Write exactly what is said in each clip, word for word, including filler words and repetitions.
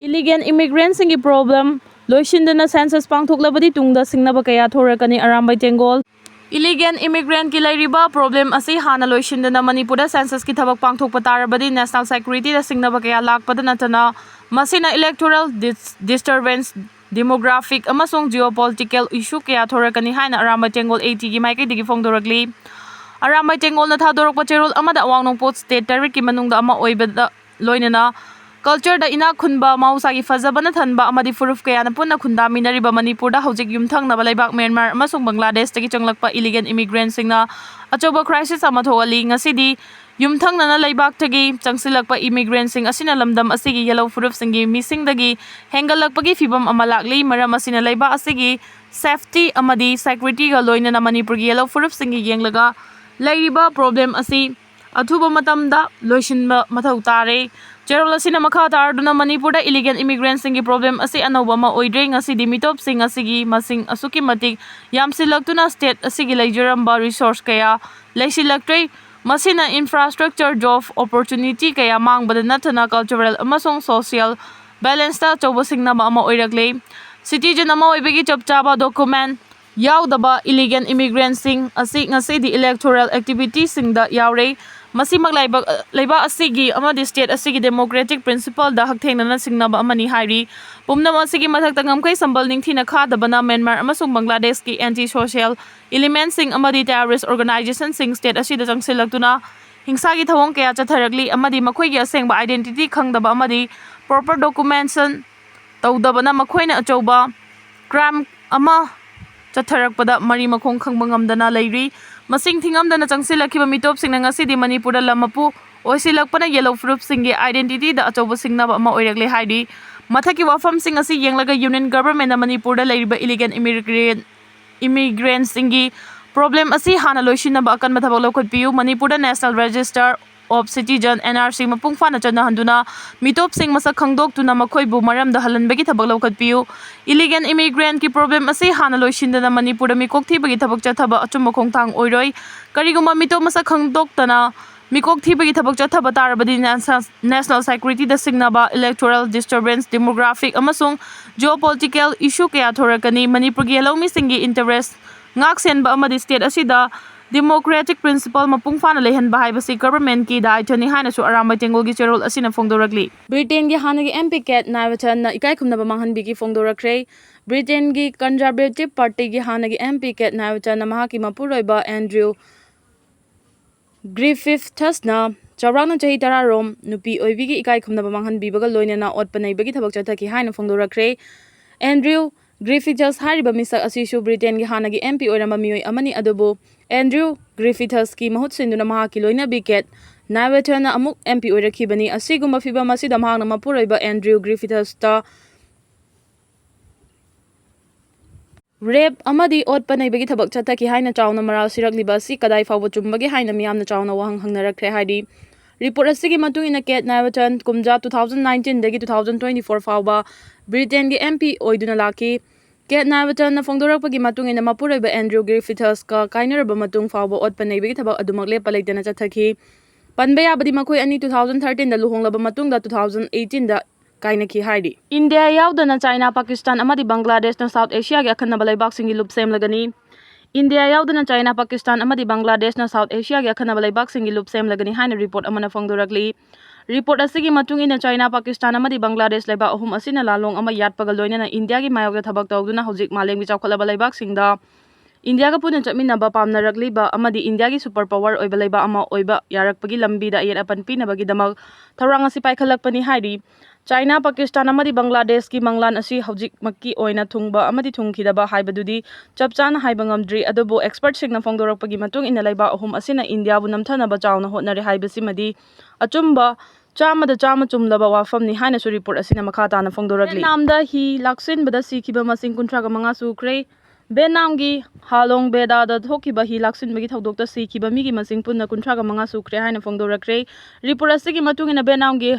Illegal immigrantꯁꯤꯡꯒꯤ problem ꯂꯣꯏꯁꯤꯟꯗꯅ census ꯄꯥꯡꯊꯣꯛꯂꯕꯗꯤ ꯇꯨꯡꯗ ꯁꯤꯡꯅꯕ ꯀꯌꯥ ꯊꯣꯔꯛꯀꯅꯤ꯫ ꯑꯔꯥꯝꯕꯥꯏ ꯇꯦꯡꯒꯣꯜ꯫ Illegal immigrantꯀꯤ ꯂꯩꯔꯤꯕ problem ꯑꯁꯤ ꯍꯥꯟꯅ ꯂꯣꯏꯁꯤꯟꯗꯅ ꯃꯅꯤꯄꯨꯔꯗ censusꯀꯤ ꯊꯕꯛ ꯄꯥꯡꯊꯣꯛꯄ ꯇꯥꯔꯕꯗꯤ national securityꯗ ꯁꯤꯡꯅꯕ ꯀꯌꯥ ꯂꯥꯛꯄꯗ ꯅꯠꯇꯅ ꯃꯁꯤꯅ electoral dis-, disturbance, demographic ꯑꯃꯁꯨꯡ geopolitical issue ꯀꯌꯥ ꯊꯣꯔꯛꯀꯅꯤ ꯍꯥꯏꯅ ꯑꯔꯥꯝꯕꯥꯏ ꯇꯦꯡꯒꯣꯜ ATꯒꯤ ꯃꯥꯏꯀꯩꯗꯒꯤ ꯐꯣꯡꯗꯣꯔꯛꯂꯤ꯫ ꯑꯔꯥꯝꯕꯥꯏ ꯇꯦꯡꯒꯣꯜꯅ ꯊꯥꯗꯣꯔꯛꯄ ꯆꯦꯔꯣꯜ ꯑꯃꯗ ꯑꯋꯥꯡ ꯅꯣꯡꯄꯣꯛ state ꯇꯔꯦꯠꯀꯤ ꯃꯅꯨꯡꯗ ꯑꯃ ꯑꯣꯏꯕꯗ ꯂꯣꯏꯅꯅ cultureꯗ ꯏꯅꯥꯛ ꯈꯨꯟꯕ, ꯃꯍꯧꯁꯥꯒꯤ ꯐꯖꯕꯅ ꯊꯟꯕ ꯑꯃꯗꯤ ꯐꯨꯔꯨꯞ ꯀꯌꯥꯅ ꯄꯨꯟꯅ ꯈꯨꯟꯗꯥꯃꯤꯟꯅꯔꯤꯕ ꯃꯅꯤꯄꯨꯔꯗ ꯍꯧꯖꯤꯛ ꯌꯨꯝꯊꯪꯅꯕ ꯂꯩꯕꯥꯛ ꯃ꯭ꯌꯥꯟꯃꯥꯔ ꯑꯃꯁꯨꯡ ꯕꯪꯒ꯭ꯂꯥꯗꯦꯁꯇꯒꯤ ꯆꯪꯂꯛꯄ illegal immigrantꯁꯤꯡꯅ ꯑꯆꯧꯕ crisis ꯑꯃ ꯊꯣꯛꯍꯜꯂꯤ꯫ ꯉꯁꯤꯗꯤ ꯌꯨꯝꯊꯪꯅꯅ ꯂꯩꯕꯥꯛꯇꯒꯤ ꯆꯪꯁꯤꯜꯂꯛꯄ immigrantꯁꯤꯡ ꯑꯁꯤꯅ ꯂꯝꯗꯝ ꯑꯁꯤꯒꯤ ꯌꯦꯜꯍꯧ ꯐꯨꯔꯨꯞꯁꯤꯡꯒꯤ ꯃꯤꯁꯤꯡꯗꯒꯤ ꯍꯦꯟꯒꯠꯂꯛꯄꯒꯤ ꯐꯤꯚꯝ ꯑꯃ ꯂꯥꯛꯂꯤ꯫ ꯃꯔꯝ ꯑꯁꯤꯅ ꯂꯩꯕꯥꯛ ꯑꯁꯤꯒꯤ safety ꯑꯃꯗꯤ securityꯒ ꯂꯣꯏꯅꯅ ꯃꯅꯤꯄꯨꯔꯒꯤ ꯌꯦꯜꯍꯧ ꯐꯨꯔꯨꯞꯁꯤꯡꯒꯤ ꯌꯦꯡꯂꯒ ꯂꯩꯔꯤꯕ problem ꯑꯁꯤ ꯑꯊꯨꯕ ꯃꯇꯝꯗ ꯂꯣꯏꯁꯤꯟꯕ ꯃꯊꯧ ꯇꯥꯔꯦ꯫ ꯆꯦꯔꯣꯜ ꯑꯁꯤꯅ ꯃꯈꯥ ꯇꯥꯔꯗꯨꯅ ꯃꯅꯤꯄꯨꯔꯗ illegal immigrantꯁꯤꯡꯒꯤ problem ꯑꯁꯤ ꯑꯅꯧꯕ ꯑꯃ ꯑꯣꯏꯗ꯭ꯔꯦ꯫ ꯉꯁꯤꯗꯤ ꯃꯤꯇꯣꯞꯁꯤꯡ ꯑꯁꯤꯒꯤ ꯃꯁꯤꯡ ꯑꯁꯨꯛꯀꯤ ꯃꯇꯤꯛ ꯌꯥꯝꯁꯤꯜꯂꯛꯇꯨꯅ state ꯑꯁꯤꯒꯤ ꯂꯩꯖꯔꯝꯕ resource ꯀꯌꯥ ꯂꯩꯁꯤꯜꯂꯛꯇ꯭ꯔꯦ꯫ ꯃꯁꯤꯅ infrastructure, job opportunity ꯀꯌꯥ ꯃꯥꯡꯕꯗ ꯅꯠꯇꯅ cultural ꯑꯃꯁꯨꯡ social balanceꯇ ꯑꯆꯧꯕ ꯁꯤꯡꯅꯕ ꯑꯃ ꯑꯣꯏꯔꯛꯂꯦ꯫ Citizen ꯑꯃ ꯑꯣꯏꯕꯒꯤ ꯆꯞ ꯆꯥꯕ document ꯌꯥꯎꯗꯕ illegal immigrantꯁꯤꯡ ꯑꯁꯤ ꯉꯁꯤꯗꯤ electoral activityꯁꯤꯡꯗ ꯌꯥꯎꯔꯦ꯫ ꯃꯁꯤꯃꯛ ꯂꯩꯕꯥꯛ, ꯂꯩꯕꯥꯛ ꯑꯁꯤꯒꯤ ꯑꯃꯗꯤ state ꯑꯁꯤꯒꯤ democratic principleꯗ ꯍꯛꯊꯦꯡꯅꯅ ꯁꯤꯡꯅꯕ ꯑꯃꯅꯤ ꯍꯥꯏꯔꯤ꯫ ꯄꯨꯝꯅꯃꯛ ꯑꯁꯤꯒꯤ ꯃꯊꯛꯇ ꯉꯝꯈꯩ ꯁꯝꯕꯜ ꯅꯤꯡꯊꯤꯅ ꯈꯥꯗꯕꯅ ꯃ꯭ꯌꯥꯟꯃꯥꯔ ꯑꯃꯁꯨꯡ ꯕꯪꯒ꯭ꯂꯥꯗꯦꯁꯀꯤ anti-social elementꯁꯤꯡ ꯑꯃꯗꯤ terrorist organizationꯁꯤꯡ state ꯑꯁꯤꯗ ꯆꯪꯁꯤꯜꯂꯛꯇꯨꯅ ꯍꯤꯡꯁꯥꯒꯤ ꯊꯧꯑꯣꯡ ꯀꯌꯥ ꯆꯠꯊꯔꯛꯂꯤ ꯑꯃꯗꯤ ꯃꯈꯣꯏꯒꯤ ꯑꯁꯦꯡꯕ identity ꯈꯪꯗꯕ ꯑꯃꯗꯤ proper documentation ꯇꯧꯗꯕꯅ ꯃꯈꯣꯏꯅ ꯑꯆꯧꯕ crime ꯑꯃ ꯆꯠꯊꯔꯛꯄꯗ ꯃꯔꯤ ꯃꯈꯣꯡ ꯈꯪꯕ ꯉꯝꯗꯅ ꯂꯩꯔꯤ꯫ ꯃꯁꯤꯡ ꯊꯤꯉꯝꯗꯅ ꯆꯪꯁꯤꯜꯂꯛꯈꯤꯕ ꯃꯤꯇꯣꯞꯁꯤꯡꯅ ꯉꯁꯤꯗꯤ ꯃꯅꯤꯄꯨꯔꯗ ꯂꯝ ꯃꯄꯨ ꯑꯣꯏꯁꯤꯜꯂꯛꯄꯅ ꯌꯦꯜꯍꯧ ꯐꯨꯔꯨꯞꯁꯤꯡꯒꯤ identityꯗ ꯑꯆꯧꯕ ꯁꯤꯡꯅꯕ ꯑꯃ ꯑꯣꯏꯔꯛꯂꯦ ꯍꯥꯏꯔꯤ꯫ ꯃꯊꯛꯀꯤ ꯋꯥꯐꯝꯁꯤꯡ ꯑꯁꯤ ꯌꯦꯡꯂꯒ union governmentꯅ ꯃꯅꯤꯄꯨꯔꯗ ꯂꯩꯔꯤꯕ illegal immigrant, immigrantꯁꯤꯡꯒꯤ problem ꯑꯁꯤ ꯍꯥꯟꯅ ꯂꯣꯏꯁꯤꯟꯅꯕ ꯑꯀꯟꯕ ꯊꯕꯛ ꯂꯧꯈꯠꯄꯤꯌꯨ꯫ ꯃꯅꯤꯄꯨꯔꯗ national register of citizen, NRC, ꯃꯄꯨꯡ ꯐꯥꯅ ꯆꯠꯅꯍꯟꯗꯨꯅ ꯃꯤꯇꯣꯞꯁꯤꯡ ꯃꯁꯛ ꯈꯪꯗꯣꯛꯇꯨꯅ ꯃꯈꯣꯏꯕꯨ ꯃꯔꯝꯗ ꯍꯜꯍꯟꯕꯒꯤ ꯊꯕꯛ ꯂꯧꯈꯠꯄꯤꯌꯨ꯫ Illegal immigrantꯀꯤ problem ꯑꯁꯤ ꯍꯥꯟꯅ ꯂꯣꯏꯁꯤꯟꯗꯅ ꯃꯅꯤꯄꯨꯔꯗ ꯃꯤꯀꯣꯛ ꯊꯤꯕꯒꯤ ꯊꯕꯛ ꯆꯠꯊꯕ ꯑꯆꯨꯝꯕ ꯈꯣꯡꯊꯥꯡ ꯑꯣꯏꯔꯣꯏ꯫ ꯀꯔꯤꯒꯨꯝꯕ ꯃꯤꯇꯣꯞ ꯃꯁꯛ ꯈꯪꯗꯣꯛꯇꯅ ꯃꯤꯀꯣꯛ ꯊꯤꯕꯒꯤ ꯊꯕꯛ ꯆꯠꯊꯕ ꯇꯥꯔꯕꯗꯤ ꯅꯦꯁ-, national security ꯗ ꯁꯤꯡꯅꯕ, electoral disturbance, demographic ꯑꯃꯁꯨꯡ geopolitical issue ꯀꯌꯥ ꯊꯣꯔꯛꯀꯅꯤ꯫ ꯃꯅꯤꯄꯨꯔꯒꯤ ꯂꯧꯃꯤꯁꯤꯡꯒꯤ interest ꯉꯥꯛ ꯁꯦꯟꯕ ꯑꯃꯗꯤ state ꯑꯁꯤꯗ democratic principle ꯃꯄꯨꯡ ꯐꯥꯅ ꯂꯩꯍꯟꯕ ꯍꯥꯏꯕꯁꯤ government ꯀꯤ ꯗꯥꯏꯇ꯭ꯋꯅꯤ ꯍꯥꯏꯅꯁꯨ ꯑꯔꯥꯝꯕꯥꯏ ꯇꯦꯡꯒꯣꯜꯒꯤ ꯆꯦꯔꯣꯜ ꯑꯁꯤꯅ ꯐꯣꯡꯗꯣꯔꯛꯂꯤ꯫ ꯕ꯭ꯔꯤꯇꯦꯟꯒꯤ ꯍꯥꯟꯅꯒꯤ M P Kate Nyberton ꯅ ꯏꯀꯥꯏ ꯈꯨꯝꯅꯕ ꯃꯥꯡꯍꯟꯕꯤꯈꯤ ꯐꯣꯡꯗꯣꯔꯛꯈ꯭ꯔꯦ꯫ ꯕ꯭ꯔꯤꯇꯦꯟꯒꯤ Conservative Party ꯒꯤ ꯍꯥꯟꯅꯒꯤ M P Kate Nyberton ꯅ ꯃꯍꯥꯛꯀꯤ ꯃꯄꯨꯔꯣꯏꯕ Andrew Griffiths ꯅ ꯆꯥꯎꯔꯥꯛꯅ ꯆꯍꯤ ꯇꯔꯥ ꯔꯣꯝ ꯅꯨꯄꯤ ꯑꯣꯏꯕꯤꯒꯤ ꯏꯀꯥꯏ ꯈꯨꯝꯅꯕ ꯃꯥꯡꯍꯟꯕꯤꯕꯒ ꯂꯣꯏꯅꯅ ꯑꯣꯠꯄ ꯅꯩꯕꯒꯤ ꯊꯕꯛ ꯆꯠꯊꯈꯤ ꯍꯥꯏꯅ ꯐꯣꯡꯗꯣꯔꯛꯈ꯭ꯔꯦ꯫ Andrew Griffiths ꯍꯥꯏꯔꯤꯕ ꯃꯤꯁꯛ ꯑꯁꯤꯁꯨ ꯕ꯭ꯔꯤꯇꯦꯟꯒꯤ ꯍꯥꯟꯅꯒꯤ M P ꯑꯣꯏꯔꯝꯕ ꯃꯤꯑꯣꯏ ꯑꯃꯅꯤ, ꯑꯗꯨꯕꯨ Andrew Griffiths ꯀꯤ ꯃꯍꯨꯠ ꯁꯤꯟꯗꯨꯅ ꯃꯍꯥꯛꯀꯤ ꯂꯣꯏꯅꯕꯤ Kate Nyberton ꯅ ꯑꯃꯨꯛ M P ꯑꯣꯏꯔꯛꯈꯤꯕꯅꯤ꯫ ꯑꯁꯤꯒꯨꯝꯕ ꯐꯤꯚꯝ ꯑꯁꯤꯗ ꯃꯍꯥꯛꯅ ꯃꯄꯨꯔꯣꯏꯕ Andrew Griffiths ꯇ rape ꯑꯃꯗꯤ ꯑꯣꯠꯄ ꯅꯩꯕꯒꯤ ꯊꯕꯛ ꯆꯠꯊꯈꯤ ꯍꯥꯏꯅ ꯆꯥꯎꯅ ꯃꯔꯥꯜ ꯁꯤꯔꯛꯂꯤꯕ ꯑꯁꯤ ꯀꯗꯥꯏ ꯐꯥꯎꯕ ꯆꯨꯝꯕꯒꯦ ꯍꯥꯏꯅ ꯃꯤꯌꯥꯝꯅ ꯆꯥꯎꯅ ꯋꯥꯍꯪ ꯍꯪꯅꯔꯛꯈ꯭ꯔꯦ ꯍꯥꯏꯔꯤ꯫ Report ꯑꯁꯤꯒꯤ ꯃꯇꯨꯡ ꯏꯟꯅ Kate Nyberton ꯀꯨꯝꯖꯥ two thousand nineteen ꯗꯒꯤ two thousand twenty-four ꯐꯥꯎꯕ ꯕ꯭ꯔꯤꯇꯦꯟꯒꯤ M P ꯑꯣꯏꯗꯨꯅ ꯂꯥꯛꯈꯤ꯫ Kate Nyberton ꯅ ꯐꯣꯡꯗꯣꯔꯛꯄꯒꯤ ꯃꯇꯨꯡ ꯏꯟꯅ ꯃꯄꯨꯔꯣꯏꯕ Andrew Griffiths ꯀ ꯀꯥꯏꯅꯔꯕ ꯃꯇꯨꯡ ꯐꯥꯎꯕ ꯑꯣꯠꯄ ꯅꯩꯕꯒꯤ ꯊꯕꯛ ꯑꯗꯨꯃꯛ ꯂꯦꯞꯄ ꯂꯩꯇꯅ ꯆꯠꯊꯈꯤ꯫ ꯄꯟꯕ ꯌꯥꯕꯗꯤ ꯃꯈꯣꯏ ꯑꯅꯤ two thousand thirteen ꯗ ꯂꯨꯍꯣꯡꯂꯕ ꯃꯇꯨꯡꯗ two thousand eighteen ꯗ ꯀꯥꯏꯅꯈꯤ ꯍꯥꯏꯔꯤ꯫ ꯏꯟꯗꯤꯌꯥ ꯌꯥꯎꯗꯅ ꯆꯥꯏꯅꯥ, ꯄꯥꯀꯤꯁꯇꯥꯟ ꯑꯃꯗꯤ ꯕꯪꯒ꯭ꯂꯥꯗꯦꯁꯅ South Asia ꯒꯤ ꯑꯈꯟꯅꯕ ꯂꯩꯕꯥꯛꯁꯤꯡꯒꯤ ꯂꯨꯞ ꯁꯦꯝꯂꯒꯅꯤ꯫ ꯏꯟꯗꯤꯌꯥ ꯌꯥꯎꯗꯅ ꯆꯥꯏꯅꯥ, ꯄꯥꯀꯤꯁꯇꯥꯟ ꯑꯃꯗꯤ ꯕꯪꯒ꯭ꯂꯥꯗꯦꯁꯅ South Asia ꯒꯤ ꯑꯈꯟꯅꯕ ꯂꯩꯕꯥꯛꯁꯤꯡꯒꯤ ꯂꯨꯞ ꯁꯦꯝꯂꯒꯅꯤ ꯍꯥꯏꯅ report ꯑꯃꯅ ꯐꯣꯡꯗꯣꯔꯛꯂꯤ꯫ Report ꯑꯁꯤꯒꯤ ꯃꯇꯨꯡ ꯏꯟꯅ ꯆꯥꯏꯅꯥ, ꯄꯥꯀꯤꯁꯇꯥꯟ ꯑꯃꯗꯤ ꯕꯪꯒ꯭ꯂꯥꯗꯦꯁ ꯂꯩꯕꯥꯛ ꯑꯍꯨꯝ ꯑꯁꯤꯅ ꯂꯥꯂꯣꯡ ꯑꯃ ꯌꯥꯠꯄꯒ ꯂꯣꯏꯅꯅ ꯏꯟꯗꯤꯌꯥꯒꯤ ꯃꯥꯌꯣꯛꯇ ꯊꯕꯛ ꯇꯧꯗꯨꯅ ꯍꯧꯖꯤꯛ ꯃꯥꯂꯦꯝꯒꯤ ꯆꯥꯎꯈꯠꯂꯕ ꯂꯩꯕꯥꯛꯁꯤꯡꯗ ꯏꯟꯗꯤꯌꯥꯒ ꯄꯨꯟꯅ ꯆꯠꯃꯤꯟꯅꯕ ꯄꯥꯝꯅꯔꯛꯂꯤꯕ ꯑꯃꯗꯤ ꯏꯟꯗꯤꯌꯥꯒꯤ super power ꯑꯣꯏꯕ ꯂꯩꯕꯥꯛ ꯑꯃ ꯑꯣꯏꯕ ꯌꯥꯔꯛꯄꯒꯤ ꯂꯝꯕꯤꯗ ꯑꯌꯦꯠ ꯑꯄꯟ ꯄꯤꯅꯕꯒꯤꯗꯃꯛ ꯊꯧꯔꯥꯡ ꯑꯁꯤ ꯄꯥꯏꯈꯠꯂꯛꯄꯅꯤ ꯍꯥꯏꯔꯤ꯫ ꯆꯥꯏꯅꯥ, ꯄꯥꯀꯤꯁꯇꯥꯟ ꯑꯃꯗꯤ ꯕꯪꯒ꯭ꯂꯥꯗꯦꯁꯀꯤ ꯃꯪꯂꯥꯟ ꯑꯁꯤ ꯍꯧꯖꯤꯛꯃꯛꯀꯤ ꯑꯣꯏꯅ ꯊꯨꯡꯕ ꯑꯃꯗꯤ ꯊꯨꯡꯈꯤꯗꯕ ꯍꯥꯏꯕꯗꯨꯗꯤ ꯆꯞ ꯆꯥꯅ ꯍꯥꯏꯕ ꯉꯝꯗ꯭ꯔꯤ, ꯑꯗꯨꯕꯨ expertꯁꯤꯡꯅ ꯐꯣꯡꯗꯣꯔꯛꯄꯒꯤ ꯃꯇꯨꯡ ꯏꯟꯅ ꯂꯩꯕꯥꯛ ꯑꯍꯨꯝ ꯑꯁꯤꯅ ꯏꯟꯗꯤꯌꯥꯕꯨ ꯅꯝꯊꯅꯕ ꯆꯥꯎꯅ ꯍꯣꯠꯅꯔꯦ ꯍꯥꯏꯕꯁꯤꯃꯗꯤ ꯑꯆꯨꯝꯕ ꯆꯥꯝꯃꯗ ꯆꯥꯝꯃ ꯆꯨꯝꯂꯕ ꯋꯥꯐꯝꯅꯤ ꯍꯥꯏꯅꯁꯨ report ꯑꯁꯤꯅ ꯃꯈꯥ ꯇꯥꯅ ꯐꯣꯡꯗꯣꯔꯛꯂꯤ꯫ ꯚꯤꯌꯦꯠꯅꯥꯝꯗ ꯍꯤ ꯂꯥꯛꯁꯤꯟꯕꯗ ꯁꯤꯈꯤꯕ ꯃꯁꯤꯡ ꯀꯨꯟꯊ꯭ꯔꯥꯒ ꯃꯉꯥ ꯁꯨꯈ꯭ꯔꯦ꯫ ꯚꯤꯌꯦꯠꯅꯥꯝꯒꯤ ꯍꯥꯂꯣꯡ ꯕꯦꯗꯥꯗ ꯊꯣꯛꯈꯤꯕ ꯍꯤ ꯂꯥꯛꯁꯤꯟꯕꯒꯤ ꯊꯧꯗꯣꯛꯇ ꯁꯤꯈꯤꯕ ꯃꯤꯒꯤ ꯃꯁꯤꯡ ꯄꯨꯟꯅ ꯀꯨꯟꯊ꯭ꯔꯥꯒ ꯃꯉꯥ ꯁꯨꯈ꯭ꯔꯦ ꯍꯥꯏꯅ ꯐꯣꯡꯗꯣꯔꯛꯈ꯭ꯔꯦ꯫ Report ꯑꯁꯤꯒꯤ ꯃꯇꯨꯡ ꯏꯟꯅ ꯚꯤꯌꯦꯠꯅꯥꯝꯒꯤ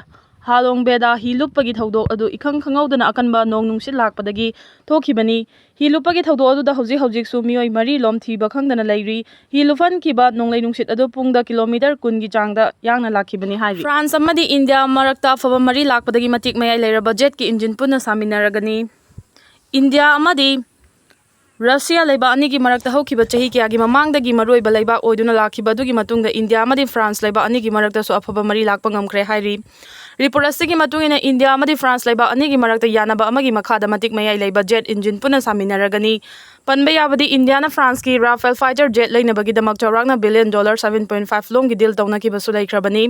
ꯍꯥꯂꯣꯡ ꯕꯦꯗꯥ ꯍꯤ ꯂꯨꯞꯄꯒꯤ ꯊꯧꯗꯣꯛ ꯑꯗꯨ ꯏꯈꯪ ꯈꯪꯍꯧꯗꯅ ꯑꯀꯟꯕ ꯅꯣꯡ ꯅꯨꯡꯁꯤꯠ ꯂꯥꯛꯄꯗꯒꯤ ꯊꯣꯛꯈꯤꯕꯅꯤ꯫ ꯍꯤ ꯂꯨꯞꯄꯒꯤ ꯊꯧꯗꯣꯛ ꯑꯗꯨꯗ ꯍꯧꯖꯤꯛ ꯍꯧꯖꯤꯛꯁꯨ ꯃꯤꯑꯣꯏ ꯃꯔꯤ ꯂꯣꯝ ꯊꯤꯕ ꯈꯪꯗꯅ ꯂꯩꯔꯤ꯫ ꯍꯤ ꯂꯨꯞꯍꯟꯈꯤꯕ ꯅꯣꯡꯂꯩ ꯅꯨꯡꯁꯤꯠ ꯑꯗꯨ ꯄꯨꯡꯗ ꯀꯤꯂꯣꯃꯤꯇꯔ ꯀꯨꯟꯒꯤ ꯆꯥꯡꯗ ꯌꯥꯡꯅ ꯂꯥꯛꯈꯤꯕꯅꯤ ꯍꯥꯏꯔꯤ꯫ ꯐ꯭ꯔꯥꯟꯁ ꯑꯃꯗꯤ ꯏꯟꯗꯤꯌꯥ ꯃꯔꯛꯇ ꯑꯐꯕ ꯃꯔꯤ ꯂꯥꯛꯄꯗꯒꯤ ꯃꯇꯤꯛ ꯃꯌꯥꯏ ꯂꯩꯔꯕ ꯖꯦꯠꯀꯤ ꯏꯟꯖꯤꯟ ꯄꯨꯟꯅ ꯁꯥꯃꯤꯟꯅꯔꯒꯅꯤ꯫ ꯏꯟꯗꯤꯌꯥ ꯑꯃꯗꯤ ꯔꯁꯤꯌꯥ ꯂꯩꯕꯥꯛ ꯑꯅꯤꯒꯤ ꯃꯔꯛꯇ ꯍꯧꯈꯤꯕ ꯆꯍꯤ ꯀꯌꯥꯒꯤ ꯃꯃꯥꯡꯗꯒꯤ ꯃꯔꯨꯑꯣꯏꯕ ꯂꯩꯕꯥꯛ ꯑꯣꯏꯗꯨꯅ ꯂꯥꯛꯈꯤꯕ ꯑꯗꯨꯒꯤ ꯃꯇꯨꯡꯗ ꯏꯟꯗꯤꯌꯥ ꯑꯃꯗꯤ ꯐ꯭ꯔꯥꯟꯁ ꯂꯩꯕꯥꯛ ꯑꯅꯤꯒꯤ ꯃꯔꯛꯇꯁꯨ ꯑꯐꯕ ꯃꯔꯤ ꯂꯥꯛꯄ ꯉꯝꯈ꯭ꯔꯦ ꯍꯥꯏꯔꯤ꯫ ꯔꯤꯄꯣꯔꯠ ꯑꯁꯤꯒꯤ ꯃꯇꯨꯡ ꯏꯟꯅ ꯏꯟꯗꯤꯌꯥ ꯑꯃꯗꯤ ꯐ꯭ꯔꯥꯟꯁ ꯂꯩꯕꯥꯛ ꯑꯅꯤꯒꯤ ꯃꯔꯛꯇ ꯌꯥꯅꯕ ꯑꯃꯒꯤ ꯃꯈꯥꯗ ꯃꯇꯤꯛ ꯃꯌꯥꯏ ꯂꯩꯕ ꯖꯦꯠ ꯏꯟꯖꯤꯟ ꯄꯨꯟꯅ ꯁꯥꯃꯤꯟꯅꯔꯒꯅꯤ꯫ ꯄꯟꯕ ꯌꯥꯕꯗꯤ ꯏꯟꯗꯤꯌꯥꯅ ꯐ꯭ꯔꯥꯟꯁꯀꯤ ꯔꯥꯐꯦꯜ ꯐꯥꯏꯇꯔ ꯖꯦꯠ ꯂꯩꯅꯕꯒꯤꯗꯃꯛ ꯆꯥꯎꯔꯥꯛꯅ billion dollar seven point five ꯂꯣꯝꯒꯤ ꯗꯤꯜ ꯇꯧꯅꯈꯤꯕꯁꯨ ꯂꯩꯈ꯭ꯔꯕꯅꯤ꯫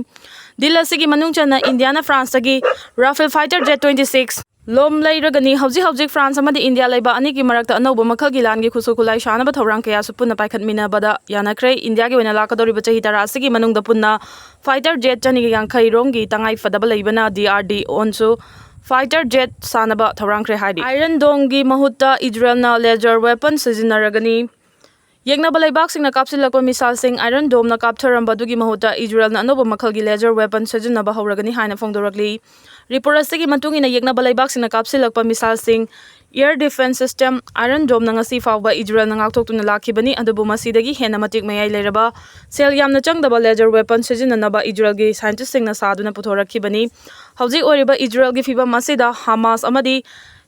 ꯗꯤꯜ ꯑꯁꯤꯒꯤ ꯃꯅꯨꯡ ꯆꯟꯅ ꯏꯟꯗꯤꯌꯥꯅ ꯐ꯭ꯔꯥꯟꯁꯇꯒꯤ Rafale fighter jet twenty six ꯂꯣꯝ ꯂꯩꯔꯒꯅꯤ꯫ ꯍꯧꯖꯤꯛ ꯍꯧꯖꯤꯛ ꯐ꯭ꯔꯥꯟꯁ ꯑꯃꯗꯤ ꯏꯟꯗꯤꯌꯥ ꯂꯩꯕꯥꯛ ꯑꯅꯤꯒꯤ ꯃꯔꯛꯇ ꯑꯅꯧꯕ ꯃꯈꯜꯒꯤ ꯂꯥꯟꯒꯤ ꯈꯨꯠꯁꯨ ꯈꯨꯠꯂꯥꯏ ꯁꯥꯅꯕ ꯊꯧꯔꯥꯡ ꯀꯌꯥꯁꯨ ꯄꯨꯟꯅ ꯄꯥꯏꯈꯠꯃꯤꯟꯅꯕꯗ ꯌꯥꯅꯈ꯭ꯔꯦ꯫ ꯏꯟꯗꯤꯌꯥꯒꯤ ꯑꯣꯏꯅ ꯂꯥꯛꯀꯗꯧꯔꯤꯕ ꯆꯍꯤ ꯇꯔꯥ ꯑꯁꯤꯒꯤ ꯃꯅꯨꯡꯗ ꯄꯨꯟꯅ ꯐꯥꯏꯇꯔ ꯖꯦꯠ ꯆꯅꯤꯒ ꯌꯥꯡꯈꯩ ꯔꯣꯝꯒꯤ ꯇꯉꯥꯏ ꯐꯗꯕ ꯂꯩꯕꯅ ꯗꯤ ꯑꯥꯔ ꯗꯤ ꯑꯣꯟꯁꯨ ꯐꯥꯏꯇꯔ ꯖꯦꯠ ꯁꯥꯅꯕ ꯊꯧꯔꯥꯡꯈ꯭ꯔꯦ ꯍꯥꯏꯔꯤ꯫ ꯑꯥꯏꯔꯟ ꯗꯣꯝꯒꯤ ꯃꯍꯨꯠꯇ ꯏꯖꯔꯦꯜꯅ ꯂꯦꯖꯔ ꯋꯦꯄꯟ ꯁꯤꯖꯤꯟꯅꯔꯒꯅꯤ꯫ ꯌꯦꯛꯅꯕ ꯂꯩꯕꯥꯛꯁꯤꯡꯅ ꯀꯥꯞꯁꯤꯜꯂꯛꯄ ꯃꯤꯁꯥꯏꯜꯁꯤꯡ ꯑꯥꯏꯔꯟ ꯗꯣꯝꯅ ꯀꯥꯞꯊꯔꯝꯕ ꯑꯗꯨꯒꯤ ꯃꯍꯨꯠꯇ ꯏꯖꯔꯦꯜꯅ ꯑꯅꯧꯕ ꯃꯈꯜꯒꯤ ꯂꯦꯖꯔ ꯋꯦꯄꯟ ꯁꯤꯖꯤꯟꯅꯕ ꯍꯧꯔꯒꯅꯤ ꯍꯥꯏꯅ ꯐꯣꯡꯗꯣꯔꯛꯂꯤ꯫ ꯔꯤꯄꯣꯔꯠ ꯑꯁꯤꯒꯤ ꯃꯇꯨꯡ ꯏꯟꯅ ꯌꯦꯛꯅꯕ ꯂꯩꯕꯥꯛꯁꯤꯡꯅ ꯀꯥꯞꯁꯤꯜꯂꯛꯄ ꯃꯤꯁꯥꯏꯜꯁꯤꯡ, ꯑꯦꯌꯔ ꯗꯤꯐꯦꯟꯁ ꯁꯤꯁꯇꯦꯝ ꯑꯥꯏꯔꯟ ꯗꯣꯝꯅ ꯉꯁꯤ ꯐꯥꯎꯕ ꯏꯖꯔꯦꯜꯅ ꯉꯥꯛꯊꯣꯛꯇꯨꯅ ꯂꯥꯛꯈꯤꯕꯅꯤ, ꯑꯗꯨꯕꯨ ꯃꯁꯤꯗꯒꯤ ꯍꯦꯟꯅ ꯃꯇꯤꯛ ꯃꯌꯥꯏ ꯂꯩꯔꯕ, ꯁꯦꯜ ꯌꯥꯝꯅ ꯆꯪꯗꯕ ꯂꯦꯖꯔ ꯋꯦꯄꯟ ꯁꯤꯖꯤꯟꯅꯅꯕ ꯏꯖꯔꯦꯜꯒꯤ ꯁꯥꯏꯟꯇꯤꯁꯁꯤꯡꯅ ꯁꯥꯗꯨꯅ ꯄꯨꯊꯣꯔꯛꯈꯤꯕꯅꯤ꯫ ꯍꯧꯖꯤꯛ ꯑꯣꯏꯔꯤꯕ ꯏꯖꯔꯦꯜꯒꯤ ꯐꯤꯕꯝ ꯑꯁꯤꯗ ꯍꯃꯥꯁ ꯑꯃꯗꯤ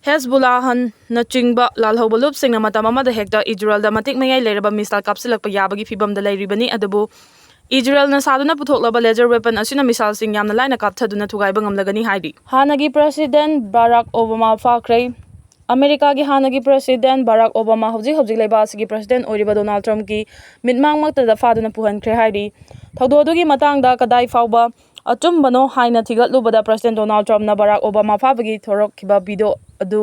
ꯍꯦꯖꯕꯨꯂꯥꯍꯟꯅꯆꯤꯡꯕ ꯂꯥꯜꯍꯧꯕ ꯂꯨꯞꯁꯤꯡꯅ ꯃꯇꯝ ꯑꯃꯗ ꯍꯦꯛꯇ ꯏꯖꯔꯦꯜꯗ ꯃꯇꯤꯛ ꯃꯌꯥꯏ ꯂꯩꯔꯕ ꯃꯤꯁꯥꯏꯜ ꯀꯥꯞꯁꯤꯜꯂꯛꯄ ꯌꯥꯕꯒꯤ ꯐꯤꯕꯝꯗ ꯂꯩꯔꯤꯕꯅꯤ, ꯑꯗꯨꯕꯨ ꯏꯖꯔꯦꯜꯅ ꯁꯥꯗꯨꯅ ꯄꯨꯊꯣꯛꯂꯕ ꯂꯦꯖꯔ ꯋꯦꯄꯟ ꯑꯁꯤꯅ ꯃꯤꯁꯥꯏꯜꯁꯤꯡ ꯌꯥꯝꯅ ꯂꯥꯏꯅ ꯀꯥꯞꯊꯗꯨꯅ ꯊꯨꯒꯥꯏꯕ ꯉꯝꯂꯒꯅꯤ ꯍꯥꯏꯔꯤ꯫ ꯍꯥꯟꯅꯒꯤ ꯄ꯭ꯔꯦꯁꯤꯗꯦꯟꯠ ꯕꯥꯔꯥꯛ ꯑꯣꯕꯥꯃꯥ ꯐꯥꯈ꯭ꯔꯦ꯫ ꯑꯃꯦꯔꯤꯀꯥꯒꯤ ꯍꯥꯟꯅꯒꯤ ꯄ꯭ꯔꯦꯁꯤꯗꯦꯟꯠ ꯕꯥꯔꯥꯛ ꯑꯣꯕꯥꯃꯥ ꯍꯧꯖꯤꯛ ꯍꯧꯖꯤꯛ ꯂꯩꯕꯥꯛ ꯑꯁꯤꯒꯤ ꯄ꯭ꯔꯦꯁꯤꯗꯦꯟꯠ ꯑꯣꯏꯔꯤꯕ ꯗꯣꯅꯥꯜꯗ ꯇ꯭ꯔꯝꯞꯀꯤ ꯃꯤꯠꯃꯥꯡꯃꯛꯇꯗ ꯐꯥꯗꯨꯅ ꯄꯨꯍꯟꯈ꯭ꯔꯦ ꯍꯥꯏꯔꯤ꯫ ꯊꯧꯗꯣꯛ ꯑꯗꯨꯒꯤ ꯃꯇꯥꯡꯗ ꯀꯗꯥꯏ ꯐꯥꯎꯕ ꯑꯆꯨꯝꯕꯅꯣ ꯍꯥꯏꯅ ꯊꯤꯒꯠꯂꯨꯕꯗ ꯄ꯭ꯔꯦꯁꯤꯗꯦꯟꯠ ꯗꯣꯅꯥꯜꯗ ꯇ꯭ꯔꯝꯞꯅ ꯕꯥꯔꯥꯛ ꯑꯣꯕꯥꯃꯥ ꯐꯥꯕꯒꯤ ꯊꯣꯔꯛꯈꯤꯕ ꯚꯤꯗꯤꯑꯣ ꯑꯗꯨ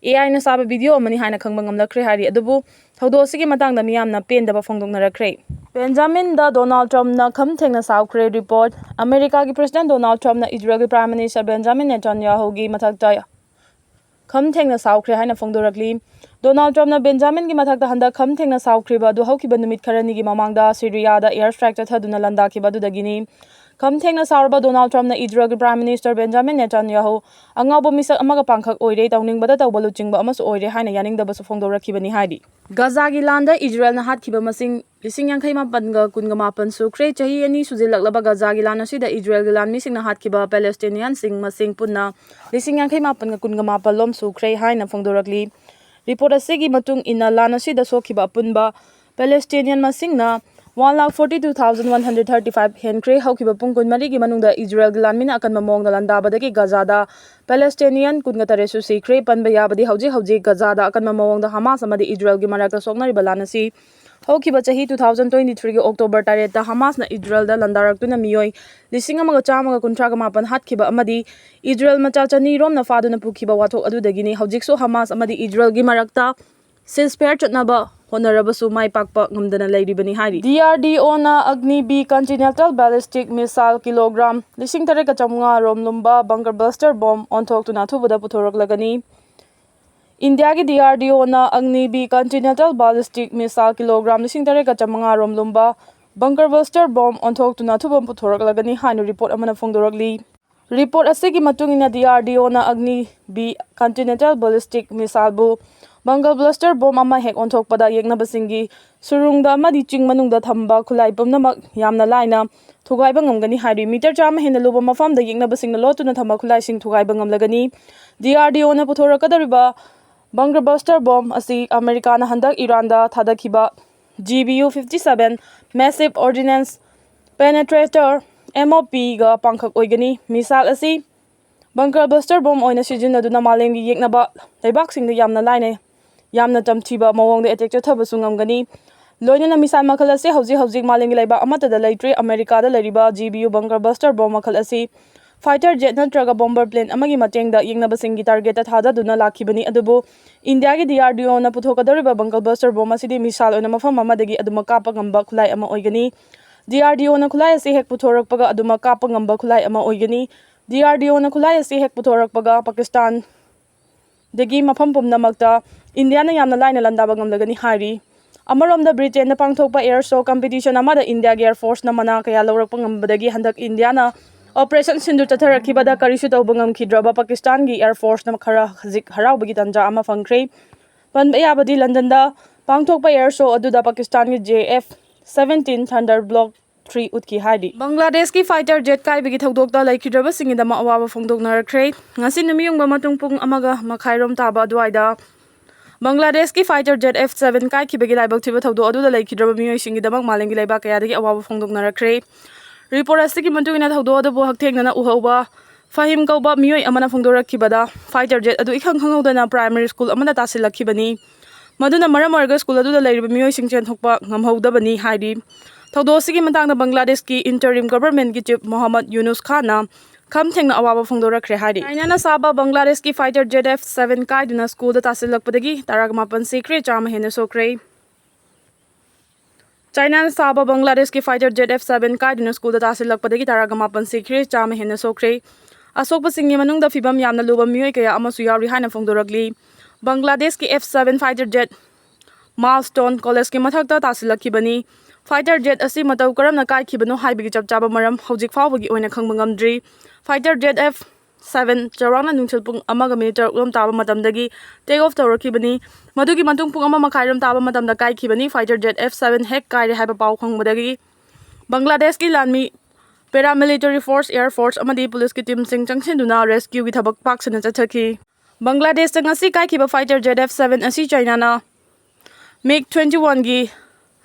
ꯑꯦ ꯑꯥꯏꯅ ꯁꯥꯕ ꯚꯤꯗꯤꯑꯣ ꯑꯃꯅꯤ ꯍꯥꯏꯅ ꯈꯪꯕ ꯉꯝꯂꯛꯈ꯭ꯔꯦ ꯍꯥꯏꯔꯤ꯫ ꯑꯗꯨꯕꯨ ꯊꯧꯗꯣꯛ ꯑꯁꯤꯒꯤ ꯃꯇꯥꯡꯗ ꯃꯤꯌꯥꯝꯅ ꯄꯦꯟꯗꯕ ꯐꯣꯡꯗꯣꯛꯅꯔꯛꯈ꯭ꯔꯦ꯫ ꯕꯦꯟꯖꯥꯃꯤꯟꯗ ꯗꯣꯅꯥꯜꯗ ꯇ꯭ꯔꯝꯞꯅ ꯈꯝ ꯊꯦꯡꯅ ꯁꯥꯎꯈ꯭ꯔꯦ꯫ ꯔꯤꯄꯣꯔꯠ, ꯑꯃꯦꯔꯤꯀꯥꯒꯤ president Donald ꯇ꯭ꯔꯝꯞꯅ ꯏꯖꯔꯦꯜꯒꯤ prime minister Benjamin ꯅꯦꯇꯥꯟꯌꯥꯍꯨꯒꯤ ꯃꯊꯛꯇ ꯈꯝ ꯊꯦꯡꯅ ꯁꯥꯎꯈ꯭ꯔꯦ ꯍꯥꯏꯅ ꯐꯣꯡꯗꯣꯔꯛꯂꯤ꯫ ꯗꯣꯅꯥꯜꯗ ꯇ꯭ꯔꯝꯞꯅ ꯕꯦꯟꯖꯥꯃꯤꯟꯒꯤ ꯃꯊꯛꯇ ꯍꯟꯗꯛ ꯈꯝ ꯊꯦꯡꯅ ꯁꯥꯎꯈ꯭ꯔꯤꯕ ꯑꯗꯨ ꯍꯧꯈꯤꯕ ꯅꯨꯃꯤꯠ ꯈꯔꯅꯤꯒꯤ ꯃꯃꯥꯡꯗ ꯁꯤꯔꯤꯌꯥꯗ ꯑꯦꯌꯔ ꯁ꯭ꯇ꯭ꯔꯥꯏꯛ ꯆꯠꯊꯗꯨꯅ ꯂꯥꯟꯗꯥꯈꯤꯕ ꯑꯗꯨꯗꯒꯤꯅꯤ꯫ ꯈꯝ ꯊꯦꯡꯅ ꯁꯥꯎꯔꯕ ꯗꯣꯅꯥꯜꯗ ꯇ꯭ꯔꯝꯞꯅ ꯏꯖꯔꯦꯜꯒꯤ ꯄ꯭ꯔꯥꯏꯝ ꯃꯤꯅꯤꯁꯇꯔ ꯕꯦꯟꯖꯥꯃꯤꯟ ꯅꯦꯇꯥꯟꯌꯥꯍꯨ ꯑꯉꯥꯎꯕ ꯃꯤꯁꯛ ꯑꯃꯒ ꯄꯥꯡꯈꯛ ꯑꯣꯏꯔꯦ, ꯇꯧꯅꯤꯡꯕꯗ ꯇꯧꯕ ꯂꯨꯆꯤꯡꯕ ꯑꯃꯁꯨ ꯑꯣꯏꯔꯦ ꯍꯥꯏꯅ ꯌꯥꯅꯤꯡꯗꯕꯁꯨ ꯐꯣꯡꯗꯣꯔꯛꯈꯤꯕꯅꯤ ꯍꯥꯏꯔꯤ꯫ ꯒꯥꯖꯥꯒꯤ ꯂꯥꯟꯗ ꯏꯖꯔꯦꯜꯅ ꯍꯥꯠꯈꯤꯕ ꯃꯁꯤꯡ ꯂꯤꯁꯤꯡ ꯌꯥꯡꯈꯩ ꯃꯥꯄꯟꯒ ꯀꯨꯟꯒ ꯃꯥꯄꯟ ꯁꯨꯈ꯭ꯔꯦ꯫ ꯆꯍꯤ ꯑꯅꯤ ꯁꯨꯖꯤꯜꯂꯛꯂꯕ ꯒꯥꯖꯥꯒꯤ ꯂꯥꯟ ꯑꯁꯤꯗ ꯏꯖꯔꯦꯜꯒꯤ ꯂꯥꯟꯃꯤꯁꯤꯡꯅ ꯍꯥꯠꯈꯤꯕ ꯄꯦꯂꯦꯁꯇꯤꯅꯤꯌꯥꯟꯁꯤꯡ ꯃꯁꯤꯡ ꯄꯨꯟꯅ ꯂꯤꯁꯤꯡ ꯌꯥꯡꯈꯩ ꯃꯥꯄꯟꯒ ꯀꯨꯟꯒ ꯃꯥꯄꯜ ꯂꯣꯝ ꯁꯨꯈ꯭ꯔꯦ ꯍꯥꯏꯅ ꯐꯣꯡꯗꯣꯔꯛꯂꯤ꯫ ꯔꯤꯄꯣꯔꯠ ꯑꯁꯤꯒꯤ ꯃꯇꯨꯡ ꯏꯟꯅ, ꯂꯥꯟ ꯑꯁꯤꯗ ꯁꯣꯛꯈꯤꯕ ꯑꯄꯨꯟꯕ ꯄꯦꯂꯦꯁꯇꯤꯅꯤꯌꯟ ꯃꯁꯤꯡꯅ one lakh forty two thousand one hundred thirty five ꯍꯦꯟꯈ꯭ꯔꯦ꯫ ꯍꯧꯈꯤꯕ ꯄꯨꯡ ꯀꯨꯟꯃꯔꯤꯒꯤ ꯃꯅꯨꯡꯗ ꯏꯖꯔꯦꯜꯒꯤ ꯂꯥꯟꯃꯤꯅ ꯑꯀꯟꯕ ꯃꯑꯣꯡꯗ ꯂꯥꯟꯗꯥꯕꯗꯒꯤ ꯒꯥꯖꯥꯗ ꯄꯦꯂꯦꯁꯇꯤꯅꯤꯌꯟ ꯀꯨꯟꯒ ꯇꯔꯦꯠꯁꯨ ꯁꯤꯈ꯭ꯔꯦ꯫ ꯄꯟꯕ ꯌꯥꯕꯗꯤ, ꯍꯧꯖꯤꯛ ꯍꯧꯖꯤꯛ ꯒꯥꯖꯥꯗ ꯑꯀꯟꯕ ꯃꯑꯣꯡꯗ ꯍꯃꯥꯁ ꯑꯃꯗꯤ ꯏꯖꯔꯦꯜꯒꯤ ꯃꯔꯛꯇ ꯁꯣꯛꯅꯔꯤꯕ ꯂꯥꯟ ꯑꯁꯤ ꯍꯧꯈꯤꯕ ꯆꯍꯤ two thousand twenty three ꯒꯤ ꯑꯣꯛꯇꯣꯕꯔ ꯇꯔꯦꯠꯇ ꯍꯃꯥꯁꯅ ꯏꯖꯔꯦꯜꯗ ꯂꯥꯟꯗꯥꯔꯛꯇꯨꯅ ꯃꯤꯑꯣꯏ ꯂꯤꯁꯤꯡ ꯑꯃꯒ ꯆꯥꯝꯃꯒ ꯀꯨꯟꯊ꯭ꯔꯥꯒ ꯃꯥꯄꯟ ꯍꯥꯠꯈꯤꯕ ꯑꯃꯗꯤ ꯏꯖꯔꯦꯜ ꯃꯆꯥ ꯆꯅꯤ ꯔꯣꯝꯅ ꯐꯥꯗꯨꯅ ꯄꯨꯈꯤꯕ ꯋꯥꯊꯣꯛ ꯑꯗꯨꯗꯒꯤꯅꯤ꯫ ꯍꯧꯖꯤꯛꯁꯨ ꯍꯃꯥꯁ ꯑꯃꯗꯤ ꯏꯖꯔꯦꯜꯒꯤ ꯃꯔꯛꯇ ceasefire ꯆꯠꯅꯕ ꯍꯣꯠꯅꯔꯕꯁꯨ ꯃꯥꯏ ꯄꯥꯛꯄ ꯉꯝꯗꯅ ꯂꯩꯔꯤꯕꯅꯤ ꯍꯥꯏꯔꯤ꯫ D R D O Agni B continental ballistic missile kilogram ꯂꯤꯁꯤꯡ ꯇꯔꯦꯠꯀ ꯆꯥꯝꯃꯉꯥ ꯔꯣꯝ ꯂꯨꯝꯕ bunker buster bomb ꯑꯣꯟꯊꯣꯛꯇꯨꯅ ꯑꯊꯨꯕꯗ ꯄꯨꯊꯣꯔꯛꯂꯒꯅꯤ꯫ ꯏꯟꯗꯤꯌꯥꯒꯤ D R D O Agni B continental ballistic missile kilogram ꯂꯤꯁꯤꯡ ꯇꯔꯦꯠꯀ ꯆꯥꯝꯃꯉꯥ ꯔꯣꯝ ꯂꯨꯝꯕ bunker buster bomb ꯑꯣꯟꯊꯣꯛꯇꯨꯅ ꯑꯊꯨꯕ ꯄꯨꯊꯣꯔꯛꯂꯒꯅꯤ ꯍꯥꯏꯅ ꯔꯤꯄꯣꯔꯠ ꯑꯃꯅ ꯐꯣꯡꯗꯣꯔꯛꯂꯤ꯫ ꯔꯤꯄꯣꯔꯠ ꯑꯁꯤꯒꯤ ꯃꯇꯨꯡ ꯏꯟꯅ, D R D O Agni B continental ballistic missileꯕꯨ bunker buster bomb ꯑꯃ ꯍꯦꯛ ꯑꯣꯟꯊꯣꯛꯄꯗ ꯌꯦꯛꯅꯕꯁꯤꯡꯒꯤ ꯁꯨꯔꯨꯡꯗ ꯑꯃꯗꯤ ꯆꯤꯡ ꯃꯅꯨꯡꯗ ꯊꯝꯕ ꯈꯨꯠꯂꯥꯏ ꯄꯨꯝꯅꯃꯛ ꯌꯥꯝꯅ ꯂꯥꯏꯅ ꯊꯨꯒꯥꯏꯕ ꯉꯝꯒꯅꯤ ꯍꯥꯏꯔꯤ꯫ ꯃꯤꯇꯔ ꯆꯥꯝꯃ ꯍꯦꯟꯅ ꯂꯨꯕ ꯃꯐꯝꯗ ꯌꯦꯛꯅꯕꯁꯤꯡꯅ ꯂꯣꯠꯇꯨꯅ ꯊꯝꯕ ꯈꯨꯠꯂꯥꯏꯁꯤꯡ ꯊꯨꯒꯥꯏꯕ ꯉꯝꯂꯒꯅꯤ꯫ ꯗꯤ ꯑꯥꯔ ꯗꯤ ꯑꯣꯅ ꯄꯨꯊꯣꯔꯛꯀꯗꯧꯔꯤꯕ bunker buster bomb ꯑꯁꯤ ꯑꯃꯦꯔꯤꯀꯥꯅ ꯍꯟꯗꯛ ꯏꯔꯥꯟꯗ ꯊꯥꯗꯈꯤꯕ G B U fifty seven massive ordnance penetrator, M O P ꯒ ꯄꯥꯡꯈꯛ ꯑꯣꯏꯒꯅꯤ꯫ Missile ꯑꯁꯤ bunker buster bomb ꯑꯣꯏꯅ ꯁꯤꯖꯤꯟꯅꯗꯨꯅ ꯃꯥꯂꯦꯝꯒꯤ ꯌꯦꯛꯅꯕ ꯂꯩꯕꯥꯛꯁꯤꯡꯗ ꯌꯥꯝꯅ ꯂꯥꯏꯅ, ꯌꯥꯝꯅ ꯇꯝꯊꯤꯕ ꯃꯑꯣꯡꯗ attack ꯆꯠꯊꯕꯁꯨ ꯉꯝꯒꯅꯤ꯫ ꯂꯣꯏꯅꯅ missile ꯃꯈꯜ ꯑꯁꯤ ꯍꯧꯖꯤꯛ ꯍꯧꯖꯤꯛ ꯃꯥꯂꯦꯝꯒꯤ ꯂꯩꯕꯥꯛ ꯑꯃꯠꯇꯗ ꯂꯩꯇ꯭ꯔꯤ꯫ ꯑꯃꯦꯔꯤꯀꯥꯗ ꯂꯩꯔꯤꯕ G B U bunker buster bomb ꯃꯈꯜ ꯑꯁꯤ fighter jet ꯅꯠꯇ꯭ꯔꯒ bomber plane ꯑꯃꯒꯤ ꯃꯇꯦꯡꯗ ꯌꯦꯛꯅꯕꯁꯤꯡꯒꯤ targetꯇ ꯊꯥꯗꯗꯨꯅ ꯂꯥꯛꯈꯤꯕꯅꯤ꯫ ꯑꯗꯨꯕꯨ ꯏꯟꯗꯤꯌꯥꯒꯤ D R D O ꯅ ꯄꯨꯊꯣꯛꯀꯗꯧꯔꯤꯕ bunker buster bomb ꯑꯁꯤꯗꯤ missile ꯑꯣꯏꯅ ꯃꯐꯝ ꯑꯃꯗꯒꯤ ꯑꯗꯨꯃꯛ ꯀꯥꯞꯄ ꯉꯝꯕ ꯈꯨꯠꯂꯥꯏ ꯑꯃ ꯑꯣꯏꯒꯅꯤ꯫ D R D O ꯅ ꯈꯨꯠꯂꯥꯏ ꯑꯁꯤ ꯍꯦꯛ ꯄꯨꯊꯣꯔꯛꯄꯒ ꯑꯗꯨꯃꯛ ꯀꯥꯞꯄ ꯉꯝꯕ ꯈꯨꯠꯂꯥꯏ ꯑꯃ ꯑꯣꯏꯒꯅꯤ꯫ D R D O ꯅ ꯈꯨꯠꯂꯥꯏ ꯑꯁꯤ ꯍꯦꯛ ꯄꯨꯊꯣꯔꯛꯄꯒ ꯄꯥꯀꯤꯁꯇꯥꯟ ꯗꯒꯤ ꯃꯐꯝ ꯄꯨꯝꯅꯃꯛꯇ ꯏꯟꯗꯤꯌꯥꯅ ꯌꯥꯝꯅ ꯂꯥꯏꯅ ꯂꯥꯟꯗꯥꯕ ꯉꯝꯂꯒꯅꯤ ꯍꯥꯏꯔꯤ꯫ ꯑꯃꯔꯣꯝꯗ, ꯕ꯭ꯔꯤꯇꯦꯟꯗ ꯄꯥꯡꯊꯣꯛꯄ air show competition ꯑꯃꯗ ꯏꯟꯗꯤꯌꯥꯒꯤ air forceꯅ ꯃꯅꯥ ꯀꯌꯥ ꯂꯧꯔꯛꯄ ꯉꯝꯕꯗꯒꯤ ꯍꯟꯗꯛ ꯏꯟꯗꯤꯌꯥꯅ Operation Sindoor ꯆꯠꯊꯔꯛꯈꯤꯕꯗ ꯀꯔꯤꯁꯨ ꯇꯧꯕ ꯉꯝꯈꯤꯗ꯭ꯔꯕ ꯄꯥꯀꯤꯁꯇꯥꯟꯒꯤ air forceꯅ ꯈꯔ ꯈꯖꯤꯛ ꯍꯔꯥꯎꯕꯒꯤ ꯇꯥꯟꯖꯥ ꯑꯃ ꯐꯪꯈ꯭ꯔꯦ꯫ ꯄꯟꯕ ꯌꯥꯕꯗꯤ, ꯂꯟꯗꯟꯗ ꯄꯥꯡꯊꯣꯛꯄ air show ꯑꯗꯨꯗ ꯄꯥꯀꯤꯁꯇꯥꯟꯒꯤ J F seventeen Thunderbird three ꯎꯠꯈꯤ ꯍꯥꯏꯔꯤ꯫ ꯕꯪꯒ꯭ꯂꯥꯗꯦꯁꯀꯤ fighter jet ꯀꯥꯏꯕꯒꯤ ꯊꯧꯗꯣꯛꯇ ꯂꯩꯈꯤꯗ꯭ꯔꯕꯁꯤꯡꯒꯤꯗꯃꯛ ꯑꯋꯥꯕ ꯐꯣꯡꯗꯣꯛꯅꯔꯛꯈ꯭ꯔꯦ꯫ ꯉꯁꯤ ꯅꯨꯃꯤꯠꯌꯨꯡꯕ ꯃꯇꯨꯡ ꯄꯨꯡ ꯑꯃꯒ ꯃꯈꯥꯏꯔꯣꯝ ꯇꯥꯕ ꯑꯗꯨꯋꯥꯏꯗ ꯕꯪꯒ꯭ꯂꯥꯗꯦꯁꯀꯤ fighter jet F seven ꯀꯥꯏꯈꯤꯕꯒꯤ ꯂꯥꯏꯕꯛ ꯊꯤꯕ ꯊꯧꯗꯣꯛ ꯑꯗꯨꯗ ꯂꯩꯈꯤꯗ꯭ꯔꯕ ꯃꯤꯑꯣꯏꯁꯤꯡꯒꯤꯗꯃꯛ ꯃꯥꯂꯦꯝꯒꯤ ꯂꯩꯕꯥꯛ ꯀꯌꯥꯗꯒꯤ ꯑꯋꯥꯕ ꯐꯣꯡꯗꯣꯛꯅꯔꯛꯈ꯭ꯔꯦ꯫ Report ꯑꯁꯤꯒꯤ ꯃꯇꯨꯡ ꯏꯟꯅ, ꯊꯧꯗꯣꯛ ꯑꯗꯨꯕꯨ ꯍꯛꯊꯦꯡꯅꯅ ꯎꯍꯧꯕ ꯐꯍꯤꯝ ꯀꯧꯕ ꯃꯤꯑꯣꯏ ꯑꯃꯅ ꯐꯣꯡꯗꯣꯔꯛꯈꯤꯕꯗ, fighter jet ꯑꯗꯨ ꯏꯈꯪ ꯈꯪꯍꯧꯗꯅ primary school ꯑꯃꯗ ꯇꯥꯁꯤꯜꯂꯛꯈꯤꯕꯅꯤ꯫ ꯃꯗꯨꯅ ꯃꯔꯝ ꯑꯣꯏꯔꯒ school ꯑꯗꯨꯗ ꯂꯩꯔꯤꯕ ꯃꯤꯑꯣꯏꯁꯤꯡ ꯆꯦꯟꯊꯣꯛꯄ ꯉꯝꯍꯧꯗꯕꯅꯤ ꯍꯥꯏꯔꯤ꯫ ꯊꯧꯗꯣꯛ ꯑꯁꯤꯒꯤ ꯃꯇꯥꯡꯗ ꯕꯪꯒ꯭ꯂꯥꯗꯦꯁꯀꯤ interim governmentꯀꯤ chief ꯃꯣꯍꯝꯃꯗ ꯌꯨꯅꯨꯁ ꯈꯥꯟꯅ ꯈꯝ ꯊꯦꯡꯅ ꯑꯋꯥꯕ ꯐꯣꯡꯗꯣꯔꯛꯈ꯭ꯔꯦ ꯍꯥꯏꯔꯤ꯫ ꯆꯥꯏꯅꯥꯅ ꯁꯥꯕ ꯕꯪꯒ꯭ꯂꯥꯗꯦꯁꯀꯤ fighter jet F seven ꯀꯥꯏꯗꯨꯅ schoolꯗ ꯇꯥꯁꯤꯜꯂꯛꯄꯗꯒꯤ ꯇꯔꯥꯃꯥꯄꯟ ꯁꯤꯈ꯭ꯔꯦ, ꯆꯥꯝꯃ ꯍꯦꯟꯅ ꯁꯣꯛꯈ꯭ꯔꯦ꯫ ꯆꯥꯏꯅꯥꯅ ꯁꯥꯕ ꯕꯪꯒ꯭ꯂꯥꯗꯦꯁꯀꯤ fighter jet F seven ꯀꯥꯏꯗꯨꯅ schoolꯗ ꯇꯥꯁꯤꯜꯂꯛꯄꯗꯒꯤ ꯇꯔꯥꯃꯥꯄꯟ ꯁꯤꯈ꯭ꯔꯦ, ꯆꯥꯝꯃ ꯍꯦꯟꯅ ꯁꯣꯛꯈ꯭ꯔꯦ꯫ ꯑꯁꯣꯛꯄꯁꯤꯡꯒꯤ ꯃꯅꯨꯡꯗ ꯐꯤꯕꯝ ꯌꯥꯝꯅ ꯂꯨꯕ ꯃꯤꯑꯣꯏ ꯀꯌꯥ ꯑꯃꯁꯨ ꯌꯥꯎꯔꯤ ꯍꯥꯏꯅ ꯐꯣꯡꯗꯣꯔꯛꯂꯤ꯫ ꯕꯪꯒ꯭ꯂꯥꯗꯦꯁꯀꯤ F seven fighter jet Milestone collegeꯀꯤ ꯃꯊꯛꯇ ꯇꯥꯁꯤꯜꯂꯛꯈꯤꯕꯅꯤ꯫ Fighter jet ꯑꯁꯤ ꯃꯇꯧ ꯀꯔꯝꯅ ꯀꯥꯏꯈꯤꯕꯅꯣ ꯍꯥꯏꯕꯒꯤ ꯆꯞ ꯆꯥꯕ ꯃꯔꯝ ꯍꯧꯖꯤꯛ ꯐꯥꯎꯕꯒꯤ ꯑꯣꯏꯅ ꯈꯪꯕ ꯉꯝꯗ꯭ꯔꯤ꯫ Fighter jet F seven ꯆꯥꯎꯔꯥꯛꯅ ꯅꯨꯡꯊꯤꯜ ꯄꯨꯡ ꯑꯃꯒ minute ꯇꯔꯨꯛ ꯔꯣꯝ ꯇꯥꯕ ꯃꯇꯝꯗꯒꯤ take off ꯇꯧꯔꯛꯈꯤꯕꯅꯤ꯫ ꯃꯗꯨꯒꯤ ꯃꯇꯨꯡ ꯄꯨꯡ ꯑꯃ ꯃꯈꯥꯏ ꯔꯣꯝ ꯇꯥꯕ ꯃꯇꯝꯗ ꯀꯥꯏꯈꯤꯕꯅꯤ꯫ Fighter jet F seven ꯍꯦꯛ ꯀꯥꯏꯔꯦ ꯍꯥꯏꯕ ꯄꯥꯎ ꯈꯪꯕꯗꯒꯤ ꯕꯪꯒ꯭ꯂꯥꯗꯦꯁꯀꯤ ꯂꯥꯟꯃꯤ, paramilitary force, air force ꯑꯃꯗꯤ policeꯀꯤ teamꯁꯤꯡ ꯆꯪꯁꯤꯟꯗꯨꯅ rescueꯒꯤ ꯊꯕꯛ ꯄꯥꯛ ꯁꯟꯅ ꯆꯠꯊꯈꯤ꯫ ꯕꯪꯒ꯭ꯂꯥꯗꯦꯁꯇ ꯉꯁꯤ ꯀꯥꯏꯈꯤꯕ fighter jet F seven ꯑꯁꯤ ꯆꯥꯏꯅꯥꯅ MiG twenty-oneꯒꯤ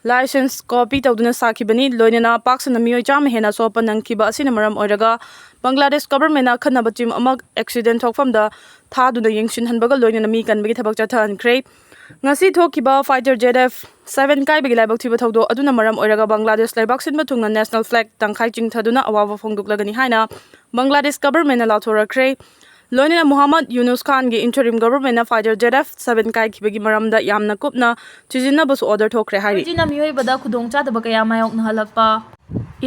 license copy ꯇꯧꯗꯨꯅ ꯁꯥꯈꯤꯕꯅꯤ꯫ ꯂꯣꯏꯅꯅ ꯄꯥꯛ ꯁꯟꯅ ꯃꯤꯑꯣꯏ ꯆꯥꯝꯃ ꯍꯦꯟꯅ ꯑꯁꯣꯛ ꯑꯄꯟ ꯅꯪꯈꯤꯕ ꯑꯁꯤꯅ ꯃꯔꯝ ꯑꯣꯏꯔꯒ ꯕꯪꯒ꯭ꯂꯥꯗꯦꯁ governmentꯅ ꯑꯈꯟꯅꯕ team ꯑꯃ accident ꯊꯣꯛꯐꯝꯗ ꯊꯥꯗꯨꯅ ꯌꯦꯡꯁꯤꯟꯍꯟꯕꯒ ꯂꯣꯏꯅꯅ ꯃꯤ ꯀꯟꯕꯒꯤ ꯊꯕꯛ ꯆꯠꯊꯍꯟꯈ꯭ꯔꯦ꯫ ꯉꯁꯤ ꯊꯣꯛꯈꯤꯕ fighter jet F seven ꯀꯥꯏꯕꯒꯤ ꯂꯥꯏꯕꯛ ꯊꯤꯕ ꯊꯧꯗꯣꯛ ꯑꯗꯨꯅ ꯃꯔꯝ ꯑꯣꯏꯔꯒ ꯕꯪꯒ꯭ꯂꯥꯗꯦꯁ ꯂꯩꯕꯥꯛ ꯁꯤꯟꯕ ꯊꯨꯡꯅ national flag ꯇꯪꯈꯥꯏ ꯆꯤꯡꯊꯗꯨꯅ ꯑꯋꯥꯕ ꯐꯣꯡꯗꯣꯛꯂꯒꯅꯤ ꯍꯥꯏꯅ ꯕꯪꯒ꯭ꯂꯥꯗꯦꯁ governmentꯅ ꯂꯥꯎꯊꯣꯔꯛꯈ꯭ꯔꯦ꯫ ꯂꯣꯏꯅꯅ ꯃꯨꯍꯝꯃꯗ ꯌꯨꯅꯨꯁ ꯈꯥꯟꯒꯤ interim governmentꯅ fighter jet F seven ꯀꯥꯏꯈꯤꯕꯒꯤ ꯃꯔꯝꯗ ꯌꯥꯝꯅ ꯀꯨꯞꯅ ꯊꯤꯖꯤꯟꯅꯕꯁꯨ order ꯊꯣꯛꯈ꯭ꯔꯦ ꯍꯥꯏꯔꯤ꯫ ꯃꯁꯤꯅ ꯃꯤꯑꯣꯏꯕꯗ ꯈꯨꯗꯣꯡꯆꯥꯗꯕ ꯀꯌꯥ ꯃꯥꯌꯣꯛꯅꯍꯜꯂꯛꯄ꯫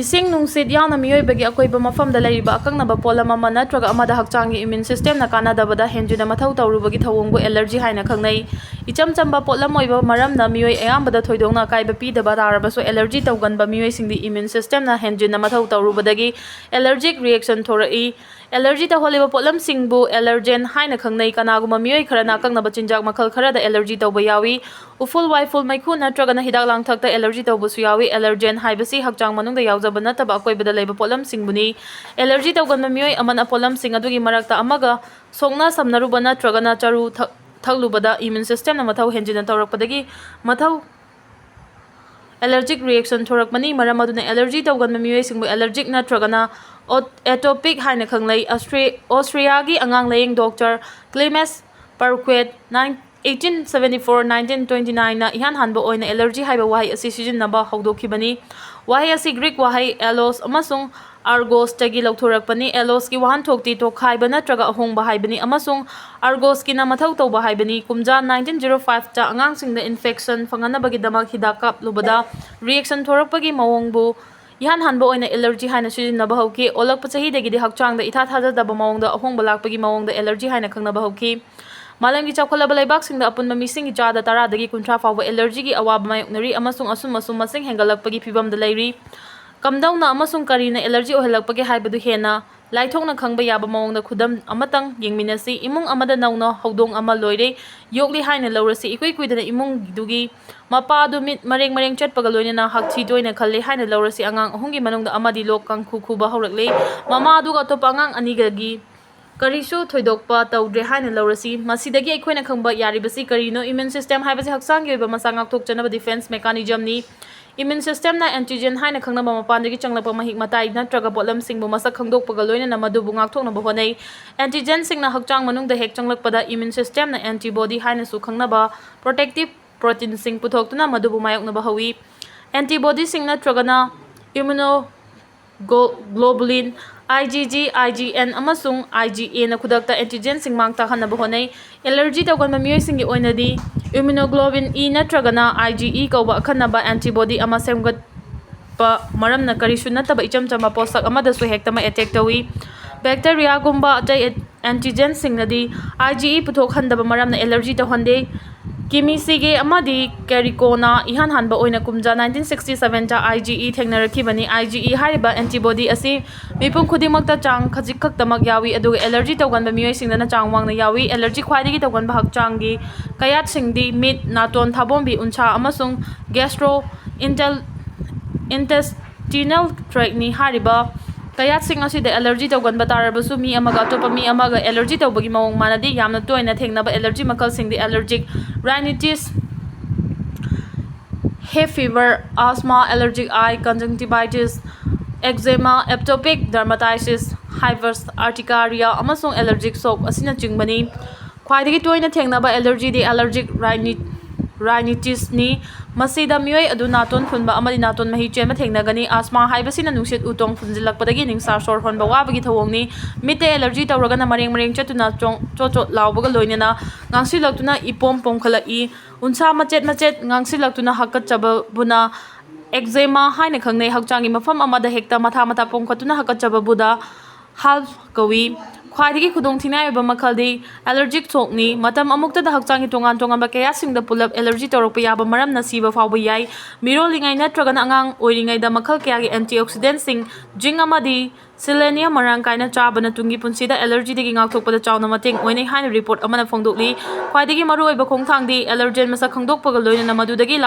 ꯏꯁꯤꯡ ꯅꯨꯡꯁꯤꯠ ꯌꯥꯎꯅ ꯃꯤꯑꯣꯏꯕꯒꯤ ꯑꯀꯣꯏꯕ ꯃꯐꯝꯗ ꯂꯩꯔꯤꯕ ꯑꯀꯛꯅꯕ ꯄꯣꯠꯂꯝ ꯑꯃ ꯅꯠꯇ꯭ꯔꯒ ꯑꯃꯗ ꯍꯛꯆꯥꯡꯒꯤ ꯏꯃ꯭ꯌꯨꯟ ꯁꯤꯁꯇꯦꯝꯅ ꯀꯥꯟꯅꯗꯕꯗ ꯍꯦꯟꯖꯤꯟꯅ ꯃꯊꯧ ꯇꯧꯔꯨꯕꯒꯤ ꯊꯧꯑꯣꯡꯕꯨ ꯑꯦꯂꯔꯖꯤ ꯍꯥꯏꯅ ꯈꯪꯅꯩ꯫ ꯏꯆꯝ ꯆꯝꯕ ꯄꯣꯠꯂꯝ ꯑꯣꯏꯕ ꯃꯔꯝꯅ ꯃꯤꯑꯣꯏ ꯑꯌꯥꯝꯕꯗ ꯊꯣꯏꯗꯣꯛꯅ ꯑꯀꯥꯏꯕ ꯄꯤꯗꯕ ꯇꯥꯔꯕꯁꯨ, ꯑꯦꯂꯔꯖꯤ ꯇꯧꯒꯟꯕ ꯃꯤꯑꯣꯏꯁꯤꯡꯗꯤ ꯏꯃ꯭ꯌꯨꯟ ꯁꯤꯁꯇꯦꯝꯅ ꯍꯦꯟꯖꯤꯟꯅ ꯃꯊꯧ ꯇꯧꯔꯨꯕꯗꯒꯤ ꯑꯦꯂꯔꯖꯤꯛ ꯔꯤꯌꯦꯛꯁꯟ ꯊꯣꯔꯛꯏ꯫ ꯑꯦꯂꯔꯖꯤ ꯇꯧꯍꯜꯂꯤꯕ ꯄꯣꯠꯂꯝꯁꯤꯡꯕꯨ ꯑꯦꯂꯔꯖꯦꯟ ꯍꯥꯏꯅ ꯈꯪꯅꯩ꯫ ꯀꯅꯥꯒꯨꯝꯕ ꯃꯤꯑꯣꯏ ꯈꯔꯅ ꯑꯀꯛꯅꯕ ꯆꯤꯟꯖꯥꯛ ꯃꯈꯜ ꯈꯔꯗ ꯑꯦꯂꯔꯖꯤ ꯇꯧꯕ ꯌꯥꯎꯏ꯫ ꯎꯐꯨꯜ ꯋꯥꯏꯐꯨꯜ, ꯃꯩꯈꯨ ꯅꯠꯇ꯭ꯔꯒꯅ ꯍꯤꯗꯥꯛ ꯂꯥꯡꯊꯛꯇ ꯑꯦꯂꯔꯖꯤ ꯇꯧꯕꯁꯨ ꯌꯥꯎꯏ꯫ ꯑꯦꯂꯔꯖꯦꯟ ꯍꯥꯏꯕꯁꯤ ꯍꯛꯆꯥꯡ ꯃꯅꯨꯡꯗ ꯌꯥꯎꯖꯕ ꯅꯠꯇꯕ ꯑꯀꯣꯏꯕꯗ ꯂꯩꯕ ꯄꯣꯠꯂꯝꯁꯤꯡꯕꯨꯅꯤ꯫ ꯑꯦꯂꯔꯖꯤ ꯇꯧꯒꯟꯕ ꯃꯤꯑꯣꯏ ꯑꯃꯅ ꯄꯣꯠꯂꯝꯁꯤꯡ ꯑꯗꯨꯒꯤ ꯃꯔꯛꯇ ꯑꯃꯒ ꯁꯣꯛꯅ ꯁꯝꯅꯔꯨꯕ ꯅꯠꯇ꯭ꯔꯒꯅ ꯆꯔꯨ ꯊꯛ-, ꯊꯛꯂꯨꯕꯗ ꯏꯃ꯭ꯌꯨꯟ ꯁꯤꯁꯇꯦꯝꯅ ꯃꯊꯧ ꯍꯦꯟꯖꯤꯟꯅ ꯇꯧꯔꯛꯄꯗꯒꯤ ꯃꯊꯧ ꯑꯦꯂꯔꯖꯤꯛ ꯔꯤꯌꯦꯛꯁꯟ ꯊꯣꯔꯛꯄꯅꯤ꯫ ꯃꯔꯝ ꯑꯗꯨꯅ ꯑꯦꯂꯔꯖꯤ ꯇꯧꯒꯟꯕ ꯃꯤꯑꯣꯏꯁꯤꯡꯕꯨ ꯑꯦꯂꯔꯖꯤꯛ ꯅꯠꯇ꯭ꯔꯒꯅ ꯑꯣꯠ-, ꯑꯦꯇꯣꯄꯤꯛ ꯍꯥꯏꯅ ꯈꯪꯅꯩ꯫ ꯑꯁꯇ꯭ꯔꯤ-, ꯑꯣꯁꯇ꯭ꯔꯤꯌꯥꯒꯤ ꯑꯉꯥꯡ ꯂꯥꯌꯦꯡ doctor Clemens Pirquet nine, eighteen seventy four, nineteen twenty nine ꯅ ꯏꯍꯥꯟ ꯍꯥꯟꯕ ꯑꯣꯏꯅ ꯑꯦꯂꯔꯖꯤ ꯍꯥꯏꯕ ꯋꯥꯍꯩ ꯑꯁꯤ ꯁꯤꯖꯤꯟꯅꯕ ꯍꯧꯗꯣꯛꯈꯤꯕꯅꯤ꯫ ꯋꯥꯍꯩ ꯑꯁꯤ ꯒ꯭ꯔꯤꯛ ꯋꯥꯍꯩ ꯑꯦꯂꯣꯁ ꯑꯃꯁꯨꯡ ꯑꯥꯔꯒꯣꯁꯇꯒꯤ ꯂꯧꯊꯣꯔꯛꯄꯅꯤ꯫ ꯑꯦꯂꯣꯁꯀꯤ ꯋꯥꯍꯟꯊꯣꯛꯇꯤ ꯇꯣꯈꯥꯏꯕ ꯅꯠꯇ꯭ꯔꯒ ꯑꯍꯣꯡꯕ ꯍꯥꯏꯕꯅꯤ ꯑꯃꯁꯨꯡ ꯑꯥꯔꯒꯣꯁꯀꯤꯅ ꯃꯊꯧ ꯇꯧꯕ ꯍꯥꯏꯕꯅꯤ꯫ ꯀꯨꯝꯖꯥ nineteen zero five ꯇ ꯑꯉꯥꯡꯁꯤꯡꯗ ꯏꯟꯐꯦꯛꯁꯟ ꯐꯪꯍꯟꯅꯕꯒꯤꯗꯃꯛ ꯍꯤꯗꯥꯛ ꯀꯥꯞꯂꯨꯕꯗ ꯔꯤꯌꯦꯛꯁꯟ ꯊꯣꯔꯛꯄꯒꯤ ꯃꯑꯣꯡꯕꯨ ꯏꯍꯥꯟ ꯍꯥꯟꯕ ꯑꯣꯏꯅ ꯑꯦꯂꯔꯖꯤ ꯍꯥꯏꯅ ꯁꯤꯖꯤꯟꯅꯕ ꯍꯧꯈꯤ꯫ ꯑꯣꯜꯂꯛꯄ ꯆꯍꯤꯗꯒꯤꯗꯤ ꯍꯛꯆꯥꯡꯗ ꯏꯊꯥ ꯊꯥꯖꯗꯕ ꯃꯑꯣꯡꯗ ꯑꯍꯣꯡꯕ ꯂꯥꯛꯄꯒꯤ ꯃꯑꯣꯡꯗ ꯑꯦꯂꯔꯖꯤ ꯍꯥꯏꯅ ꯈꯪꯅꯕ ꯍꯧꯈꯤ꯫ ꯃꯥꯂꯦꯝꯒꯤ ꯆꯥꯎꯈꯠꯂꯕ ꯂꯩꯕꯥꯛꯁꯤꯡꯗ ꯑꯄꯨꯟꯕ ꯃꯤꯁꯤꯡꯒꯤ ꯆꯥꯗ ꯇꯔꯥꯗꯒꯤ ꯀꯨꯟꯊ꯭ꯔꯥ ꯐꯥꯎꯕ ꯑꯦꯂꯔꯖꯤꯒꯤ ꯑꯋꯥꯕ ꯃꯥꯌꯣꯛꯅꯔꯤ ꯑꯃꯁꯨꯡ ꯑꯁꯨꯝ ꯑꯁꯨꯝ ꯃꯁꯤꯡ ꯍꯦꯟꯒꯠꯂꯛꯄꯒꯤ ꯐꯤꯚꯝꯗ ꯂꯩꯔꯤ꯫ ꯀꯝꯗꯧꯅ ꯑꯃꯁꯨꯡ ꯀꯔꯤꯅ ꯑꯦꯂꯔꯖꯤ ꯑꯣꯏꯍꯜꯂꯛꯄꯒꯦ ꯍꯥꯏꯕꯗꯨ ꯍꯦꯟꯅ ꯂꯥꯏꯊꯣꯛꯅ ꯈꯪꯕ ꯌꯥꯕ ꯃꯑꯣꯡꯗ ꯈꯨꯗꯝ ꯑꯃꯇꯪ ꯌꯦꯡꯃꯤꯟꯅꯁꯤ꯫ ꯏꯃꯨꯡ ꯑꯃꯗ ꯅꯧꯅ ꯍꯧꯗꯣꯡ ꯑꯃ ꯂꯣꯏꯔꯦ, ꯌꯣꯛꯂꯤ ꯍꯥꯏꯅ ꯂꯧꯔꯁꯤ꯫ ꯏꯀꯨꯏ ꯀꯨꯏꯗꯅ ꯏꯃꯨꯡꯗꯨꯒꯤ ꯃꯄꯥ ꯑꯗꯨ ꯃꯤꯠ ꯃꯔꯦꯡ ꯃꯔꯦꯡ ꯆꯠꯄꯒ ꯂꯣꯏꯅꯅ ꯍꯛꯊꯤ ꯇꯣꯏꯅ ꯈꯜꯂꯤ ꯍꯥꯏꯅ ꯂꯧꯔꯁꯤ꯫ ꯑꯉꯥꯡ ꯑꯍꯨꯝꯒꯤ ꯃꯅꯨꯡꯗ ꯑꯃꯗꯤ ꯂꯣꯛ ꯀꯥꯡꯈꯨ ꯈꯨꯕ ꯍꯧꯔꯛꯂꯦ꯫ ꯃꯃꯥ ꯑꯗꯨꯒ ꯑꯇꯣꯞꯄ ꯑꯉꯥꯡ ꯑꯅꯤꯒꯒꯤ ꯀꯔꯤꯁꯨ ꯊꯣꯏꯗꯣꯛꯄ ꯇꯧꯗ꯭ꯔꯦ ꯍꯥꯏꯅ ꯂꯧꯔꯁꯤ꯫ ꯃꯁꯤꯗꯒꯤ ꯑꯩꯈꯣꯏꯅ ꯈꯪꯕ ꯌꯥꯔꯤꯕꯁꯤ ꯀꯔꯤꯅꯣ? ꯏꯃ꯭ꯌꯨꯟ ꯁꯤꯁꯇꯦꯝ ꯍꯥꯏꯕꯁꯤ ꯍꯛꯆꯥꯡꯒꯤ ꯑꯣꯏꯕ ꯃꯁꯥ ꯉꯥꯛꯊꯣꯛꯆꯅꯕ ꯗꯤꯐꯦꯟꯁ ꯃꯦꯀꯥꯅꯤꯖꯝꯅꯤ꯫ ꯏꯃ꯭ꯌꯨꯟ ꯁꯤꯁꯇꯦꯝꯅ ꯑꯦꯟꯇꯤꯖꯦꯟ ꯍꯥꯏꯅ ꯈꯪꯅꯕ ꯃꯄꯥꯟꯗꯒꯤ ꯆꯪꯂꯛꯄ ꯃꯍꯤꯛ ꯃꯇꯥꯏ ꯅꯠꯇ꯭ꯔꯒ ꯄꯣꯠꯂꯝꯁꯤꯡꯕꯨ ꯃꯁꯛ ꯈꯪꯗꯣꯛꯄꯒ ꯂꯣꯏꯅꯅ ꯃꯗꯨꯕꯨ ꯉꯥꯛꯊꯣꯛꯅꯕ ꯍꯣꯠꯅꯩ꯫ ꯑꯦꯟꯇꯤꯖꯦꯟꯁꯤꯡꯅ ꯍꯛꯆꯥꯡ ꯃꯅꯨꯡꯗ ꯍꯦꯛ ꯆꯪꯂꯛꯄꯗ ꯏꯃ꯭ꯌꯨꯟ ꯁꯤꯁꯇꯦꯝꯅ ꯑꯦꯟꯇꯤꯕꯣꯗꯤ ꯍꯥꯏꯅꯁꯨ ꯈꯪꯅꯕ ꯄ꯭ꯔꯣꯇꯦꯛꯇꯤꯚ ꯄ꯭ꯔꯣꯇꯤꯟꯁꯤꯡ ꯄꯨꯊꯣꯛꯇꯨꯅ ꯃꯗꯨꯕꯨ ꯃꯥꯌꯣꯛꯅꯕ ꯍꯧꯏ꯫ ꯑꯦꯟꯇꯤꯕꯣꯗꯤꯁꯤꯡ ꯅꯠꯇ꯭ꯔꯒꯅ ꯏꯃ꯭ꯌꯨꯅꯣ ꯒꯣ-, ꯒ꯭ꯂꯣꯕꯨꯂꯤꯟ, IgG, IgN ꯑꯃꯁꯨꯡ IgA ꯅ ꯈꯨꯗꯛꯇ ꯑꯦꯟꯇꯤꯖꯦꯟꯁꯤꯡ ꯃꯥꯡ ꯇꯥꯛꯍꯟꯅꯕ ꯍꯣꯠꯅꯩ꯫ ꯑꯦꯂꯔꯖꯤ ꯇꯧꯒꯟꯕ ꯃꯤꯑꯣꯏꯁꯤꯡꯒꯤ ꯑꯣꯏꯅꯗꯤ ꯏꯃ꯭ꯌꯨꯅꯣꯒ꯭ꯂꯣꯕꯤꯟ E ꯅꯠꯇ꯭ꯔꯒꯅ IgE ꯀꯧꯕ ꯑꯈꯟꯅꯕ ꯑꯦꯟꯇꯤꯕꯣꯗꯤ ꯑꯃ ꯁꯦꯝꯒꯠ-, ꯃꯔꯝꯅ ꯀꯔꯤꯁꯨ ꯅꯠꯇꯕ ꯏꯆꯝ ꯆꯝꯕ ꯄꯣꯠꯁꯛ ꯑꯃꯗꯁꯨ ꯍꯦꯛꯇꯃꯛ ꯑꯦꯇꯦꯛ ꯇꯧꯏ꯫ ꯕꯦꯛꯇꯦꯔꯤꯌꯥꯒꯨꯝꯕ ꯑꯇꯩ ꯑꯦꯟꯇꯤꯖꯦꯟꯁꯤꯡꯅꯗꯤ ꯑꯥꯏ ꯖꯤ ꯏ ꯄꯨꯊꯣꯛꯍꯟꯗꯕ ꯃꯔꯝꯅ ꯑꯦꯂꯔꯖꯤ ꯇꯧꯍꯟꯗꯦ꯫ ꯀꯤꯃꯤꯁꯤꯒꯦ ꯑꯃꯗꯤ ꯀꯦꯔꯤꯀꯣꯅ ꯏꯍꯥꯟ ꯍꯥꯟꯕ ꯑꯣꯏꯅ ꯀꯨꯝꯖꯥ ꯅꯥꯏꯟꯇꯤꯟ ꯁꯤꯛꯁꯇꯤ ꯁꯕꯦꯟꯗ ꯑꯥꯏ ꯖꯤ ꯏ ꯊꯦꯡꯅꯔꯛꯈꯤꯕꯅꯤ꯫ ꯑꯥꯏ ꯖꯤ ꯏ ꯍꯥꯏꯔꯤꯕ ꯑꯦꯟꯇꯤꯕꯣꯗꯤ ꯑꯁꯤ ꯃꯤꯄꯨꯝ ꯈꯨꯗꯤꯡꯃꯛꯇ ꯆꯥꯡ ꯈꯖꯤꯛ ꯈꯛꯇꯃꯛ ꯌꯥꯎꯏ, ꯑꯗꯨꯒ ꯑꯦꯂꯔꯖꯤ ꯇꯧꯒꯟꯕ ꯃꯤꯑꯣꯏꯁꯤꯡꯗꯅ ꯆꯥꯡ ꯋꯥꯡꯅ ꯌꯥꯎꯏ꯫ ꯑꯦꯂꯔꯖꯤ ꯈ꯭ꯋꯥꯏꯗꯒꯤ ꯇꯧꯒꯟꯕ ꯍꯛꯆꯥꯡꯒꯤ ꯀꯌꯥꯠꯁꯤꯡꯗꯤ ꯃꯤꯠ, ꯅꯥꯇꯣꯟ, ꯊꯥꯕꯣꯝꯕꯤ, ꯎꯟꯁꯥ ꯑꯃꯁꯨꯡ ꯒꯦꯁꯇ꯭ꯔꯣ ꯏꯟꯇꯦꯜ ꯏꯟꯇꯦꯁꯇꯤꯅꯦꯜ ꯇ꯭ꯔꯦꯛꯅꯤ꯫ ꯍꯥꯏꯔꯤꯕ ꯀꯌꯥꯠꯁꯤꯡ ꯑꯁꯤꯗ ꯑꯦꯂꯔꯖꯤ ꯇꯧꯒꯟꯕ ꯇꯥꯔꯕꯁꯨ, ꯃꯤ ꯑꯃꯒ ꯑꯇꯣꯞꯄ ꯃꯤ ꯑꯃꯒ ꯑꯦꯂꯔꯖꯤ ꯇꯧꯕꯒꯤ ꯃꯑꯣꯡ ꯃꯥꯟꯅꯗꯦ꯫ ꯌꯥꯝꯅ ꯇꯣꯏꯅ ꯊꯦꯡꯅꯕ ꯑꯦꯂꯔꯖꯤ ꯃꯈꯜꯁꯤꯡꯗꯤ ꯑꯦꯂꯔꯖꯤꯛ ꯔꯥꯏꯅꯤꯇꯤꯁ, ꯍꯦ ꯐꯤꯚꯔ, ꯑꯥꯁꯃꯥ, ꯑꯦꯂꯔꯖꯤꯛ ꯑꯥꯏ ꯀꯟꯖꯪꯇꯤꯚꯥꯏꯇꯤꯁ, ꯑꯦꯛꯖꯦꯃꯥ, ꯑꯦꯇꯣꯄꯤꯛ ꯗꯔꯃꯥꯇꯥꯏꯇꯤꯁ, ꯍꯥꯏꯕꯁ ꯑꯥꯔꯇꯤꯀꯥꯔꯤꯌꯥ ꯑꯃꯁꯨꯡ ꯑꯦꯂꯔꯖꯤꯛ ꯁꯣꯛ ꯑꯁꯤꯅꯆꯤꯡꯕꯅꯤ꯫ ꯈ꯭ꯋꯥꯏꯗꯒꯤ ꯇꯣꯏꯅ ꯊꯦꯡꯅꯕ ꯑꯦꯂꯔꯖꯤꯗꯤ ꯑꯦꯂꯔꯖꯤꯛ ꯔꯥꯏꯅꯤ ꯔꯥꯏꯅꯤꯇꯤꯁꯅꯤ꯫ ꯃꯁꯤꯗ ꯃꯤꯑꯣꯏ ꯑꯗꯨ ꯅꯥꯇꯣꯟ ꯐꯨꯟꯕ ꯑꯃꯗꯤ ꯅꯥꯇꯣꯟ ꯃꯍꯤ ꯆꯦꯟꯕ ꯊꯦꯡꯅꯒꯅꯤ꯫ ꯑꯥꯁꯃꯥ ꯍꯥꯏꯕꯁꯤꯅ ꯅꯨꯡꯁꯤꯠ ꯎꯇꯣꯡ ꯐꯨꯟꯖꯤꯜꯂꯛꯄꯗꯒꯤ ꯅꯤꯡꯁꯥ ꯁꯣꯔ ꯍꯣꯟꯕ ꯋꯥꯕꯒꯤ ꯊꯧꯑꯣꯡꯅꯤ꯫ ꯃꯤꯠꯇ ꯑꯦꯂꯔꯖꯤ ꯇꯧꯔꯒꯅ ꯃꯔꯦꯡ ꯃꯔꯦꯡ ꯆꯠꯇꯨꯅ ꯆꯣꯡ-, ꯆꯣꯠ ꯆꯣꯠ ꯂꯥꯎꯕꯒ ꯂꯣꯏꯅꯅ ꯉꯥꯡꯁꯤꯜꯂꯛꯇꯨꯅ ꯏꯄꯣꯝ ꯄꯣꯝꯈꯠꯂꯛꯏ꯫ ꯎꯟꯁꯥ ꯃꯆꯦꯠ ꯃꯆꯦꯠ ꯉꯥꯡꯁꯤꯜꯂꯛꯇꯨꯅ ꯍꯥꯀꯠꯆꯕꯕꯨꯅ ꯑꯦꯛꯖꯦꯃꯥ ꯍꯥꯏꯅ ꯈꯪꯅꯩ꯫ ꯍꯛꯆꯥꯡꯒꯤ ꯃꯐꯝ ꯑꯃꯗ ꯍꯦꯛꯇ ꯃꯊꯥ ꯃꯊꯥ ꯄꯣꯝꯈꯠꯇꯨꯅ ꯍꯥꯀꯠꯆꯕꯕꯨꯗ ꯍꯥꯜ ꯀꯧꯏ꯫ ꯈ꯭ꯋꯥꯏꯗꯒꯤ ꯈꯨꯗꯣꯡꯊꯤꯅꯤꯡꯉꯥꯏ ꯑꯣꯏꯕ ꯃꯈꯜꯗꯤ ꯑꯦꯂꯔꯖꯤꯛ ꯁꯣꯛꯅꯤ꯫ ꯃꯇꯝ ꯑꯃꯨꯛꯇꯗ ꯍꯛꯆꯥꯡꯒꯤ ꯇꯣꯉꯥꯟ ꯇꯣꯉꯥꯟꯕ ꯀꯌꯥꯁꯤꯡꯗ ꯄꯨꯂꯞ ꯑꯦꯂꯔꯖꯤ ꯇꯧꯔꯛꯄ ꯌꯥꯕ ꯃꯔꯝꯅ ꯁꯤꯕ ꯐꯥꯎꯕ ꯌꯥꯏ꯫ ꯃꯤꯔꯣꯜꯂꯤꯉꯩ ꯅꯠꯇ꯭ꯔꯒꯅ ꯑꯉꯥꯡ ꯑꯣꯏꯔꯤꯉꯩꯗ ꯃꯈꯜ ꯀꯌꯥꯒꯤ ꯑꯦꯟꯇꯤꯑꯣꯛꯁꯤꯗꯦꯟꯁꯤꯡ, ꯖꯤꯡ ꯑꯃꯗꯤ ꯁꯤꯂꯦꯅꯤꯌꯝ ꯃꯔꯥꯡ ꯀꯥꯏꯅ ꯆꯥꯕꯅ ꯇꯨꯡꯒꯤ ꯄꯨꯟꯁꯤꯗ ꯑꯦꯂꯔꯖꯤꯗꯒꯤ ꯉꯥꯛꯊꯣꯛꯄꯗ ꯆꯥꯎꯅ ꯃꯇꯦꯡ ꯑꯣꯏꯅꯩ ꯍꯥꯏꯅ ꯔꯤꯄꯣꯔꯠ ꯑꯃꯅ ꯐꯣꯡꯗꯣꯛꯂꯤ꯫ ꯈ꯭ꯋꯥꯏꯗꯒꯤ ꯃꯔꯨꯑꯣꯏꯕ ꯈꯣꯡꯊꯥꯡꯗꯤ ꯑꯦꯂꯔꯖꯦꯟ ꯃꯁꯛ ꯈꯪꯗꯣꯛꯄꯒ ꯂꯣꯏꯅꯅ ꯃꯗꯨꯗꯒꯤ ꯂꯥꯞ-